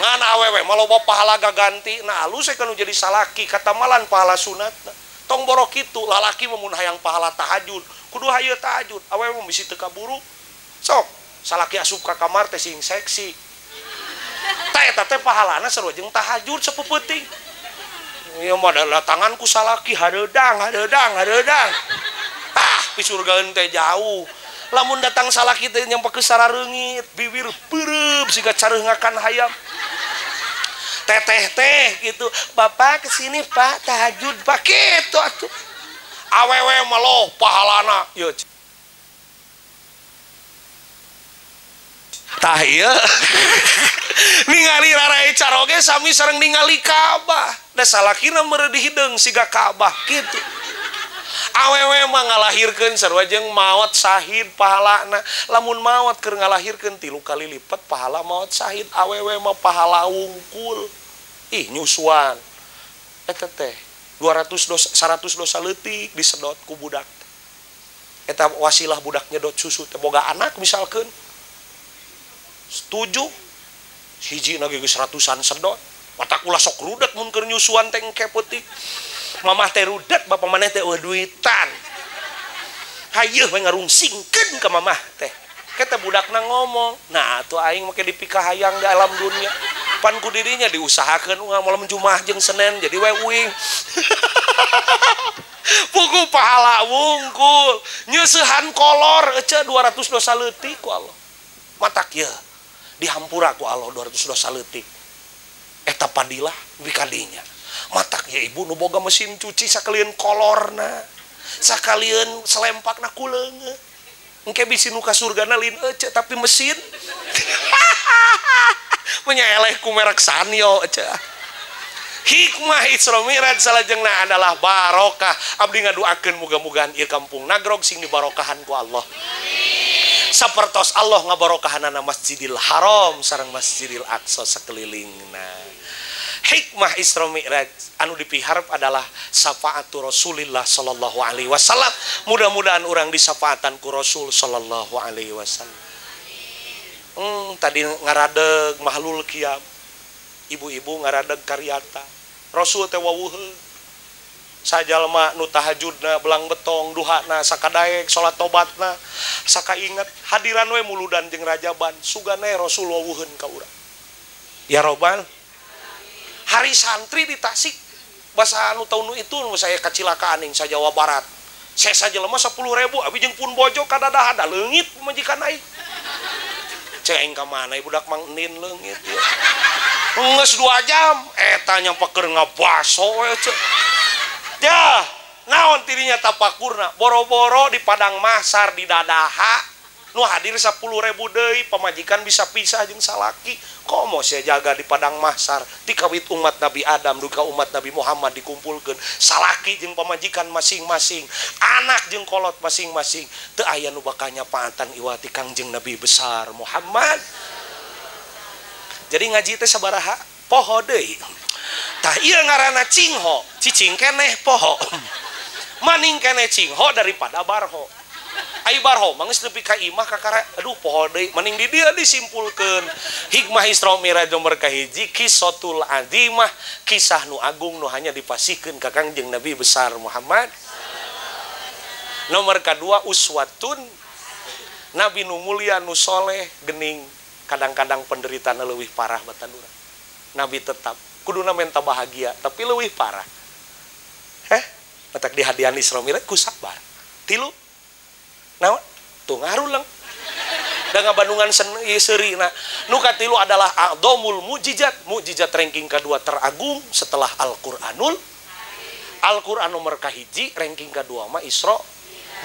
Ngan awewe mah loba pahala gaganti, nah alus we kanu jadi salaki katamalan pahala sunatna. Tong boro kitu, lalaki mah mun hayang pahala tahajud, kudu hayu tahajud, awewe mah bisi teu kaburu. Sok, salaki asup ka kamar teh sing seksi. Tah eta teh pahalana sarua jeung tahajud sapeupeting. Ieu mah datangan ku salaki hareudang, hareudang, hareudang. Ah, pisurgaeun teh jauh. Lamun datang salaki teh nyampe sarareungit, bibir peureub siga careungakan hayam. Teteh teh gitu, bapak kesini pak tahajud pak gitu atuh. Awewe mah loh pahalana ieu. Tah ieu ningali rarae caroge sami sareng ningali Ka'bah. Da salakina meureun hideung siga Ka'bah kitu. Awewe mah ngalahirkeun sarua jeung maot sahid pahalana. Lamun maot keur ngalahirkeun 3 kali lipat pahala maot sahid. Awewe mah pahala wungkul. Ih nyusuan. Eta teh 200 dosa 100 dosa leutik disedot ku budak. Eta wasilah budak nyedot susu teh boga anak misalkeun. 7 hiji na ge geus ratusan sedot. Matak ulah sok rudet mun keur nyusuan teh engke peuting. Mamah teh rudet, bapak maneh teh eueuh duitan. Hayeuh we ngarungsingkeun ka mamah teh. Kata budakna ngomong, nah atuh aing make dipikahayang di alam dunia. Pan ku dirinya diusahakeun urang malam Jumat jeung Senin jadi we uing. Pugu pahala wungkul, nyeusehan kolor ece 200 dosa leutik ku Allah. Matak ye dihampura ku Allah 200 dosa leutik. Eta padilah bikadinya. Matak ya ibu nu boga mesin cuci sakalian kolorna, sakalian selempakna ku leungeun. Engke bisi nu ka surgana lain ece tapi mesin. mah eleh ku merek Sanyo cah. Hikmah Isra Mi'raj salajengna adalah barokah. Abdi ngaduakeun muga-mugaan ieu kampung Nagrog sing dibarokahan ku Allah. Sapertos Allah ngabarokahanana Masjidil Haram sareng Masjidil Aqsa sakelilingna. Hikmah Isra Mi'raj anu dipiharap adalah syafaatu Rasulillah sallallahu alaihi wasallam. Mudah-mudahan urang disafaatan ku Rasul sallallahu alaihi wasallam. Tadi ngaradeg mahlul kiam. Ibu-ibu ngaradeg karyata. Rasul teh wawuheun. Sajalma nu tahajudna belang betong, duhana sakadaek, salat tobatna, sakainget hadiran we muludan jeung rajaban, sugane Rasul wawuheun ka urang. Ya robbal. Hari santri di Tasik basa anu taun itu nu saya kacilakaan ing sa Jawa Barat. Sesa jelema 10.000 abi jeung pun bojo kadadahan leungit pamajikan aing. Cek aing ka mana budak Mang Enin leungit ieu. Geus 2 jam eta nyampekeun ngabaso we cek. Yah, naon tirinya tapakurna boro-boro di padang mahsar di dadaha nu hadir 10.000 deui pamajikan bisa pisah jeung salaki. Komo sia jaga di padang mahsar tikawit umat Nabi Adam duka umat Nabi Muhammad dikumpulkeun salaki jeung pamajikan masing-masing, anak jeung kolot masing-masing, teu aya nu bakal nyapaatan iwati Kangjeng Nabi besar Muhammad. Jadi ngaji teh sabaraha poho deui. Tah ieu ngaranna cingho, cicing keneh poho. Maning keneh cingho daripada barho. Ai barho mah geus nepi ka imah kakara aduh poho deui, mending di dieu disimpulkeun. Hikmah Isra Mi'raj nomor kahiji kisotul azimah, kisah nu agung nu hanya dipasihkeun ka Kangjeng Nabi besar Muhammad. Nomor kadua uswatun, Nabi nu mulia nu soleh gening kadang-kadang penderitaan leuwih parah batan urang. Nabi tetap kuduna menta bahagia tapi leuwih parah. Heh, matak di hadian Isra Mi'raj ku sabar. Tilu naon? Tuh ngaruleng. Da ngabandungan seurina. Nu katilu adalah a'dhamul mukjizat, mukjizat ranking kedua teragung setelah Al-Qur'anul. Al-Qur'an nomor kahiji, ranking kedua mah Isra.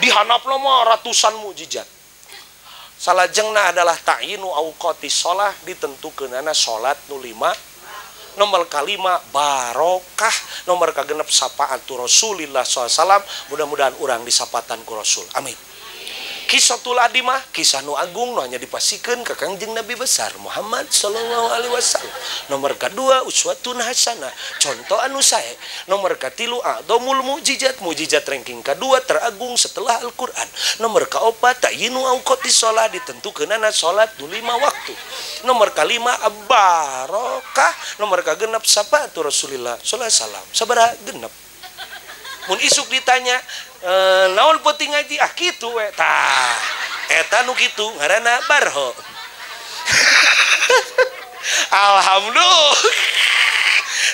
Dihanapna mah ratusan mukjizat. Salajengna adalah ta'yinu auqati shalah, ditentukeunana salat nu 5. Nomor kalima barokah, nomor kagenep syafaatu Rasulillah sallallahu alaihi wasallam. Mudah-mudahan urang disapatan ku Rasul. Amin. Kisatul adimah, kisah nu agung nu hanya dipasikeun ka Kangjeng Nabi besar Muhammad sallallahu alaihi wasallam. Nomor kedua uswatun hasanah, contoh anu sae. Nomor katilu a'dhamul mukjizat, mukjizat ranking kedua teragung setelah Al-Qur'an. Nomor kaopat ta'yinu auqatis shalah, ditentukeunana salat nu 5 waktu. Nomor kalima barokah, nomor kagenep syafaatu Rasulillah sallallahu alaihi wasallam. Sabaraha genep. Mun isuk ditanya naon penting ngaji, ah kitu we tah eta nu kitu ngaranna barho. Alhamdulillah.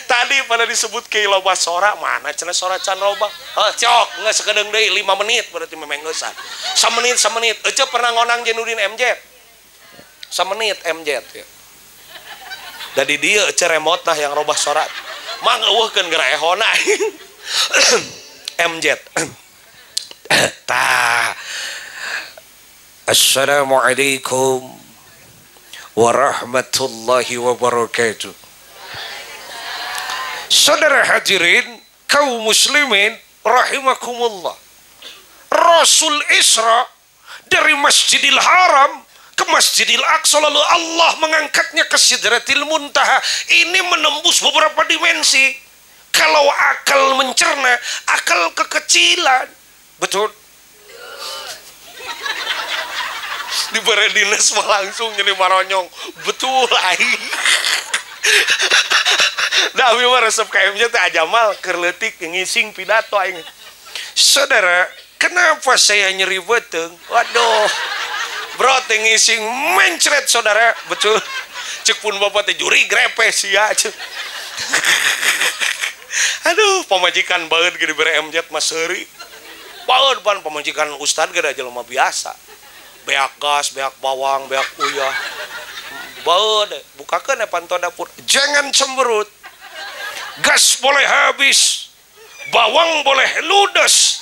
Tadi pada disebut ke loba sora, mana cenah sora can loba. Heuh cok geus sakedeung deui 5 menit berarti memang geusan. Samenit samenit. Ece pernah ngonang Jenudin MJ. Samenit MJ ya. Da di dieu ece remote nah yang robah sora. Mah ngeuweuhkeun geura ehona. MJ. Ta. Assalamualaikum warahmatullahi wabarakatuh. Saudara hadirin kaum muslimin rahimakumullah. Rasul Isra dari Masjidil Haram ke Masjidil Aqsa lalu Allah mengangkatnya ke Sidratil Muntaha. Ini menembus beberapa dimensi. Kalau akal mencerna, akal kekecilan. Betul? Diberi dinas mah langsung jadi maronyong. Betul aing. Da abi mah resep KMJ teh ajamal keur leutik ngising pidato aing. Saudara, kenapa saya nyeri beuteung? Waduh. Bro teh ngising mencret saudara, betul. Cek pun bapak teh juri grepes sia. Aduh, pamajikan baeud ge dibere MJ mah seuri. Baeud pan pamajikan ustad ge da jelema biasa. Beak gas, beak bawang, beak uyah. Baeud, bukakeun panto dapur. Jangan cemberut. Gas boleh habis, bawang boleh ludes,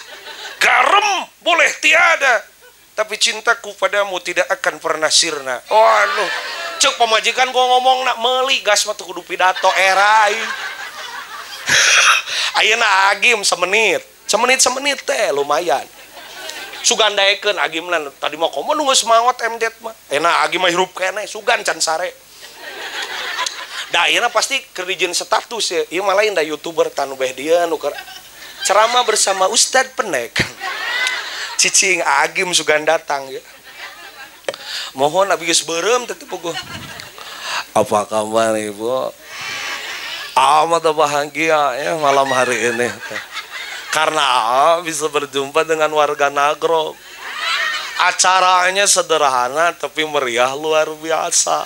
garam boleh tiada, tapi cintaku padamu tidak akan pernah sirna. Oh, aduh, Cek pamajikan gua ngomong nak meuli gas mah teu kudu pidato era aing. Ayeuna Agim semenit. Semenit-semenit teh lumayan. Sugan daekeun Agimna tadi mah komo nu geus maot MZ mah. Enak Agim mah hirup keneh sugan can sare. Da ayeuna pasti keur dijieun status ya. Ieu mah lain da YouTuber tanu beh dia nu keur ceramah bersama Ustad Penek. Cicing Agim sugan datang ya. Mohon abi geus beureum teh puguh. Apa kabar Ibu? Amat bahagia ya malam hari ini. Karena bisa berjumpa dengan warga Nagrog. Acaranya sederhana tapi meriah luar biasa.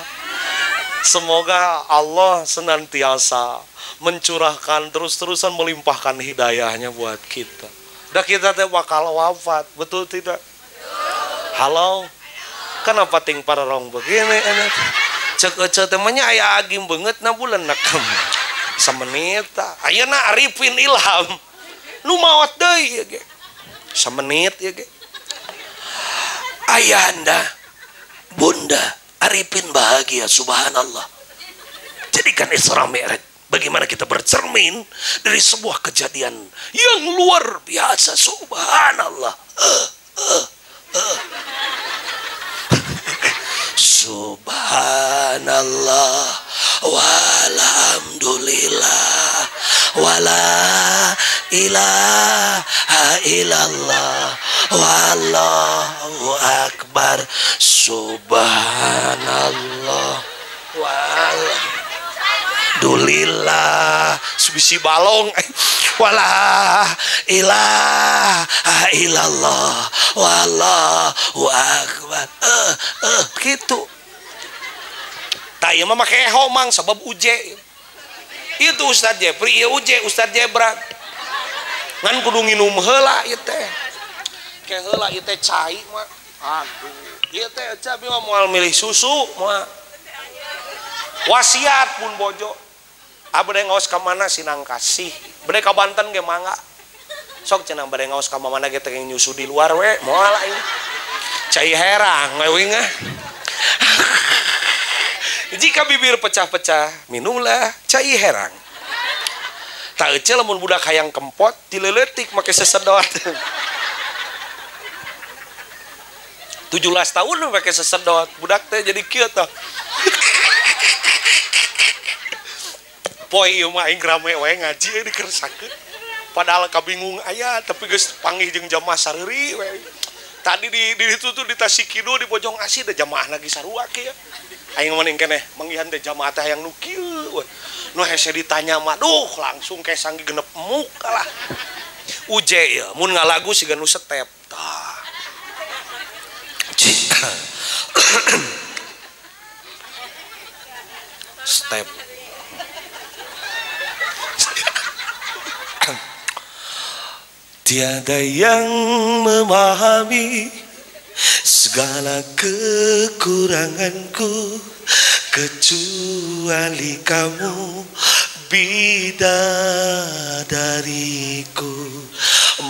Semoga Allah senantiasa mencurahkan terus-terusan melimpahkan hidayahnya buat kita. Dah kita teh bakal wafat, betul tidak? Halo. Kenapa ting pararong begini enak? Cek ece temanya aya Agim beungeut na bulan nak. Semenit ayeuna Arifin Ilham. Nu maot deui ieu ge. Semenit ieu ge. Ayahanda, bunda Arifin bahagia subhanallah. Jadikan Isra Mi'raj bagaimana kita bercermin dari sebuah kejadian yang luar biasa subhanallah. Subhanallah walhamdulillah wala ilaha illallah wallahu akbar subhanallah walhamdulillah bisi balong wala ilaha illallah wallahu akbar gitu. Tah ieu mah make eho mang sabab uje. Itu Ustaz Jepri, ieu uje Ustaz Jebra. Ngan kudu nginum heula ieu teh. Ke heula ieu teh cai mah. Aduh, ieu teh abi mah moal milih susu moal. Wasiat pun bojo. Abdi ngaos ka mana sinang kasih. Bade ka Banten ge mangga. Sok cenah bade ngaos ka mana ge teh nyusu di luar we, moal aing. Cai herang we ah. Jika bibir pecah-pecah, minumlah cai herang. Tak ece lamun budak hayang kempot, dileletik make sesedot. 17 tahun make sesedot, budak teh jadi kieu tah. Poe ieu mah aing rame wae ngaji dikeresakeun. Padahal kabingung aya tapi geus panggih jeung jamaah sareuri we. Tadi di itu tuh di Tasik Kidul di Bojong Asih da jamaah lagi sarua kieu. Aing mah keneh manggihan teh jamaah teh hayang nu kieu we. Nu hese ditanya mah duh langsung kayak sanggi genep muk lah. Uje ya mun ngalagu siga nu setep tah. Step. Tiada yang memahami segala kekuranganku kecuali kamu bidadariku.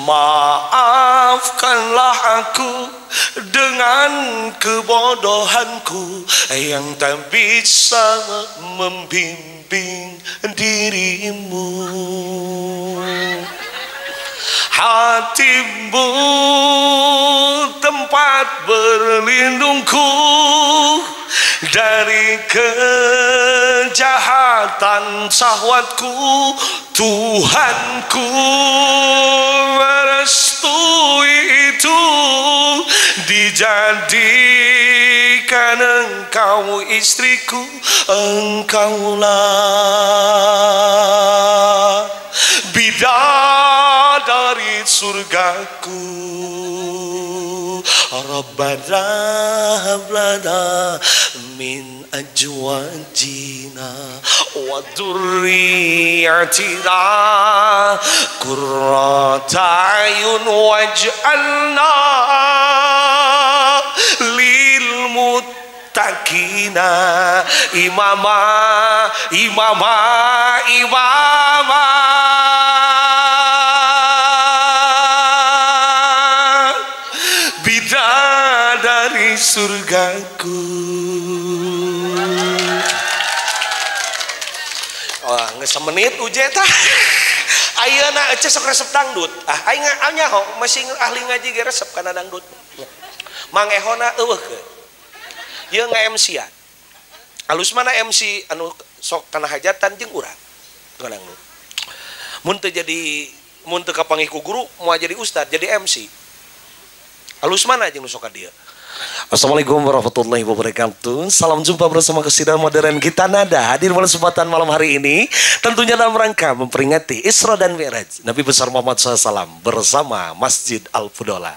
Maafkanlah aku dengan kebodohanku yang tak bisa membimbing dirimu. Hatimu tempat berlindungku dari kejahatan syahwatku. Tuhanku merestui itu, dijadikan engkau istriku. Engkaulah bidadari surgaku. Rabbana hab lana min azwajina wa dzurriyyatina qurrata a'yun waj'alna lil muttaqina imama imama imama. Bidadari surgaku. Geus menit uje tah. Ayeuna ece sok resep dangdut. Ah aing nyaho masih ahli ngaji ge resep kana dangdut. Mang Ehona eueuh ke. Ieu nga-MC-an. Alus mana MC anu sok kana hajatan jeung urang. Dangdut. Mun teu jadi mun teu kapanggih ku guru moal jadi ustad, jadi MC. Alus mana jeung nu sok ka dieu. Assalamualaikum warahmatullahi wabarakatuh. Salam jumpa bersama Kesidah Modern Kita Nada hadir pada kesempatan malam hari ini, tentunya dalam rangka memperingati Isra dan Mi'raj Nabi besar Muhammad SAW bersama Masjid Al-Fudola.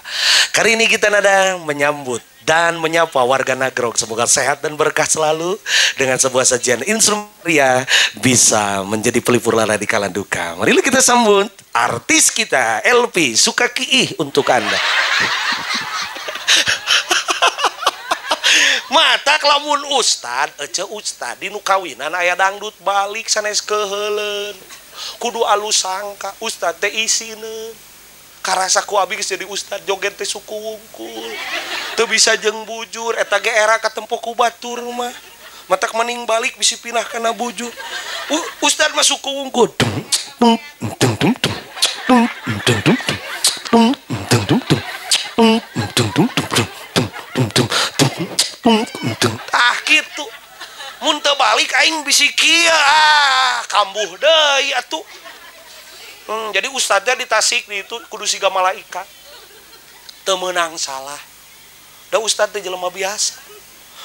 Kali ini Kita Nada menyambut dan menyapa warga Nagrog. Semoga sehat dan berkah selalu dengan sebuah sajian instrumen ria bisa menjadi pelipur lara di kala duka. Mari kita sambut artis kita LP Sukakiih untuk Anda. Mata lamun ustad, ece ustad di nu kawinan aya dangdut balik sanes keheuleun. Kudu alus sangka ustad teh isineun. Karasa ku abi geus jadi ustad joget teh suku wungkul. Teu bisa jeung bujur eta ge era katempo ku batur mah. Matak mending balik bisi pinah kana bujur. Ustad mah suku wungkul. Dung dung dung dung dung dung dung dung dung dung dung dung dung dung. Ah gitu. Mun teu balik aing bisi kieu ah kambuh deui atuh. Jadi ustadznya di Tasik di itu kudu siga malaikat. Teu meunang salah. Da ustad teh jelema biasa.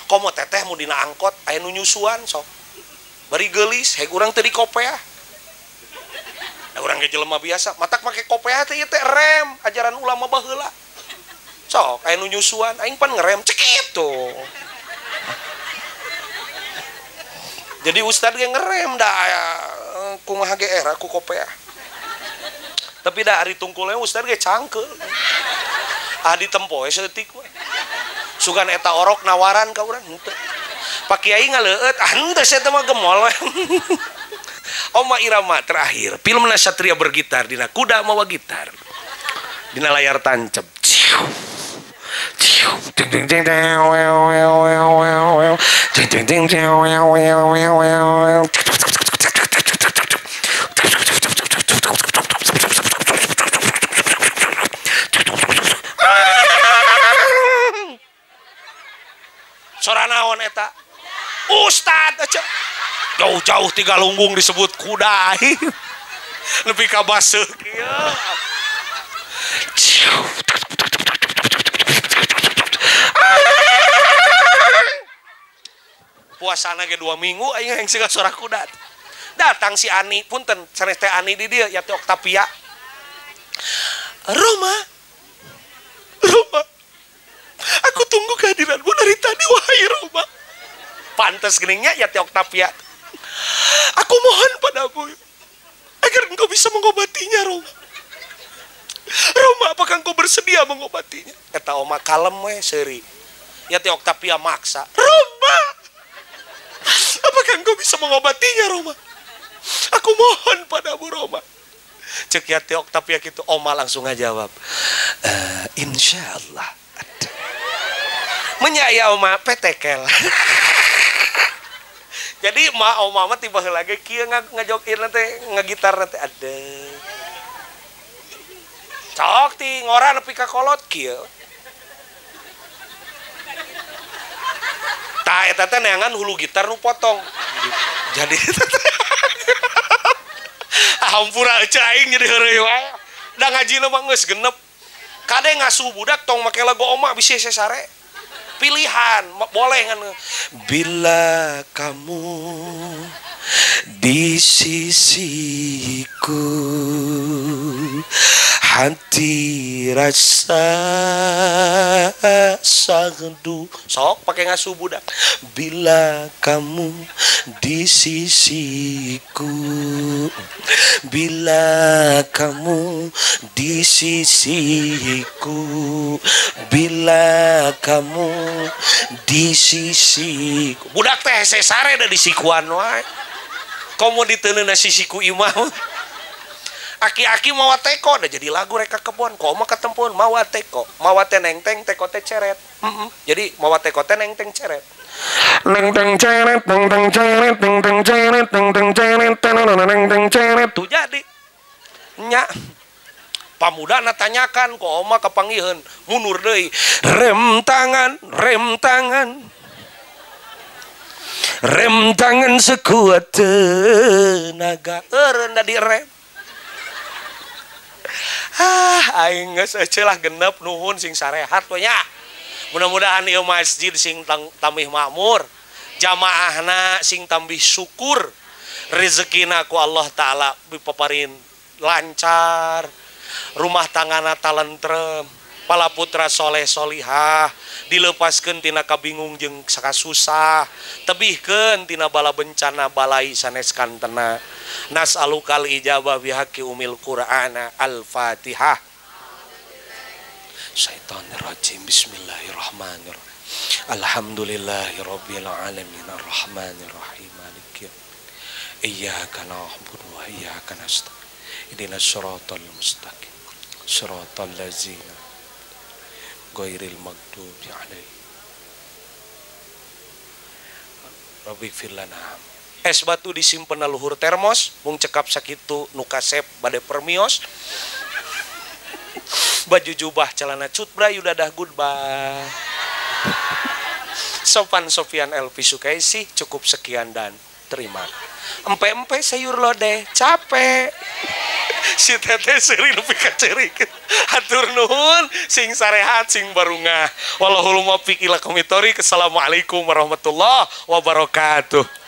Komo teteh mun dina angkot aya nu nyusuan sok. Bari geulis heg urang teu dikopeah. Da urang ge jelema biasa, matak make kopeah teh ieu teh rem ajaran ulama baheula. Sok aya nu nyusuan aing pan ngerem cekit tuh. Jadi ustad ge ngerem da kumaha ge era ku kopeah. Tapi da ari tungkulnya ustad ge cangkeul. Ah ditempo we saeutik we. Sugan eta orok nawaran ka urang henteu. Pak Kiai ngaleueut, ah henteu sia teh mah gemol we. Oma Irama terakhir, filmna Satria Bergitar dina kuda mawa gitar. Dina layar tancap. Ding ding ding ding ding ding ding. Sora naon eta? Ustad aja. Jauh-jauh tiga lunggung disebut kuda. Lebih ka baseuh kieu. Puasana ge 2 minggu aing hayang siga sora kuda. Datang si Ani, punten sanes teh Ani di dieu ya teh Octavia. Roma. Roma. Aku tunggu kehadiranmu dari tadi wahai Roma. Pantes geningnya ya teh Octavia. Aku mohon padamu agar engkau bisa mengobatinya Roma. Roma, apakah engkau bersedia mengobatinya? Eta oma kalem we seuri. Ya teh Octavia maksa. Roma, apakah engkau bisa mengobatinya Roma? Aku mohon padamu Roma. Cek ya teh Octavia gitu, oma langsung ngajawab. Insya Allah. Menyaya oma petekel. Jadi ma oma mah tiba lagi kieu ngajokir nanti ngegitar nanti ada. Cok ti ngora nepi ka kolot kieu. Tah eta teh neangan hulu gitar nu potong. Jadi hampura eueuh aing jadi heureuy wae. Da ngajina mah geus genep. Kade ngasuh budak tong make lagu oma bisi sesare. Pilihan boleh kan. Bila kamu di sisiku hati rasa sahdu. Sok pakai ngasuh budak. Bila kamu di sisiku, bila kamu di sisiku, bila kamu di sisiku. Budak teh sesare da di sikuan wae. Komo diteuneuh sisiku imah. Aki-aki mawa teko da jadi lagu reka kebon. Komo ketempun mawa teko, mawa teh nengteng teko teh ceret. Jadi mawa teko teh nengteng ceret. Neng teng ceret, neng teng ceret, neng teng ceret, neng teng ceret, neng Pamudana tanyakan ku oma kapanggiheun mundur deui. Rem tangan, rem tangan. Rem tangan sekuat tenaga. Eureun da direm. Ah, aing geus euceuh lah genep nuhun sing sarehat we nya. Mudah-mudahan ieu masjid sing tambih makmur, jamaahna sing tambih syukur, rezekina ku Allah Ta'ala dipaparin lancar, rumah tanggana talentrem, pala putra soleh solihah, dilepaskeun tina kabingung jeung sakasusah, tebihkeun tina bala bencana balai sanes kantena. Nas'alukal ijabah bihaqi umil Qur'ana. Al-Fatihah. Syaitonirrajim. Bismillahirrahmanirrahim. Alhamdulillahirabbil alamin arrahmanirrahim maliki yaumiddin. Iyyaka na'budu wa iyyaka nasta'in. Ihdinas siratal mustaqim. Siratal ladzina ghairil maghdubi alaihim. Rabbighfir lana. Es batu disimpen na luhur termos, mung cekap sakitu nu kasep bade permios. Baju jubah celana cutbra yudadah goodbye. Sopan Sofian Elvi Sukaisi, cukup sekian dan terima. Empe-empe sayur lodeh, capek. Si teteh seri nepi ka ceurik. Hatur nuhun, sing sarehat sing barungah. Wallahul muwaffiq ila aqwamit thoriq. Assalamualaikum warahmatullahi wabarakatuh.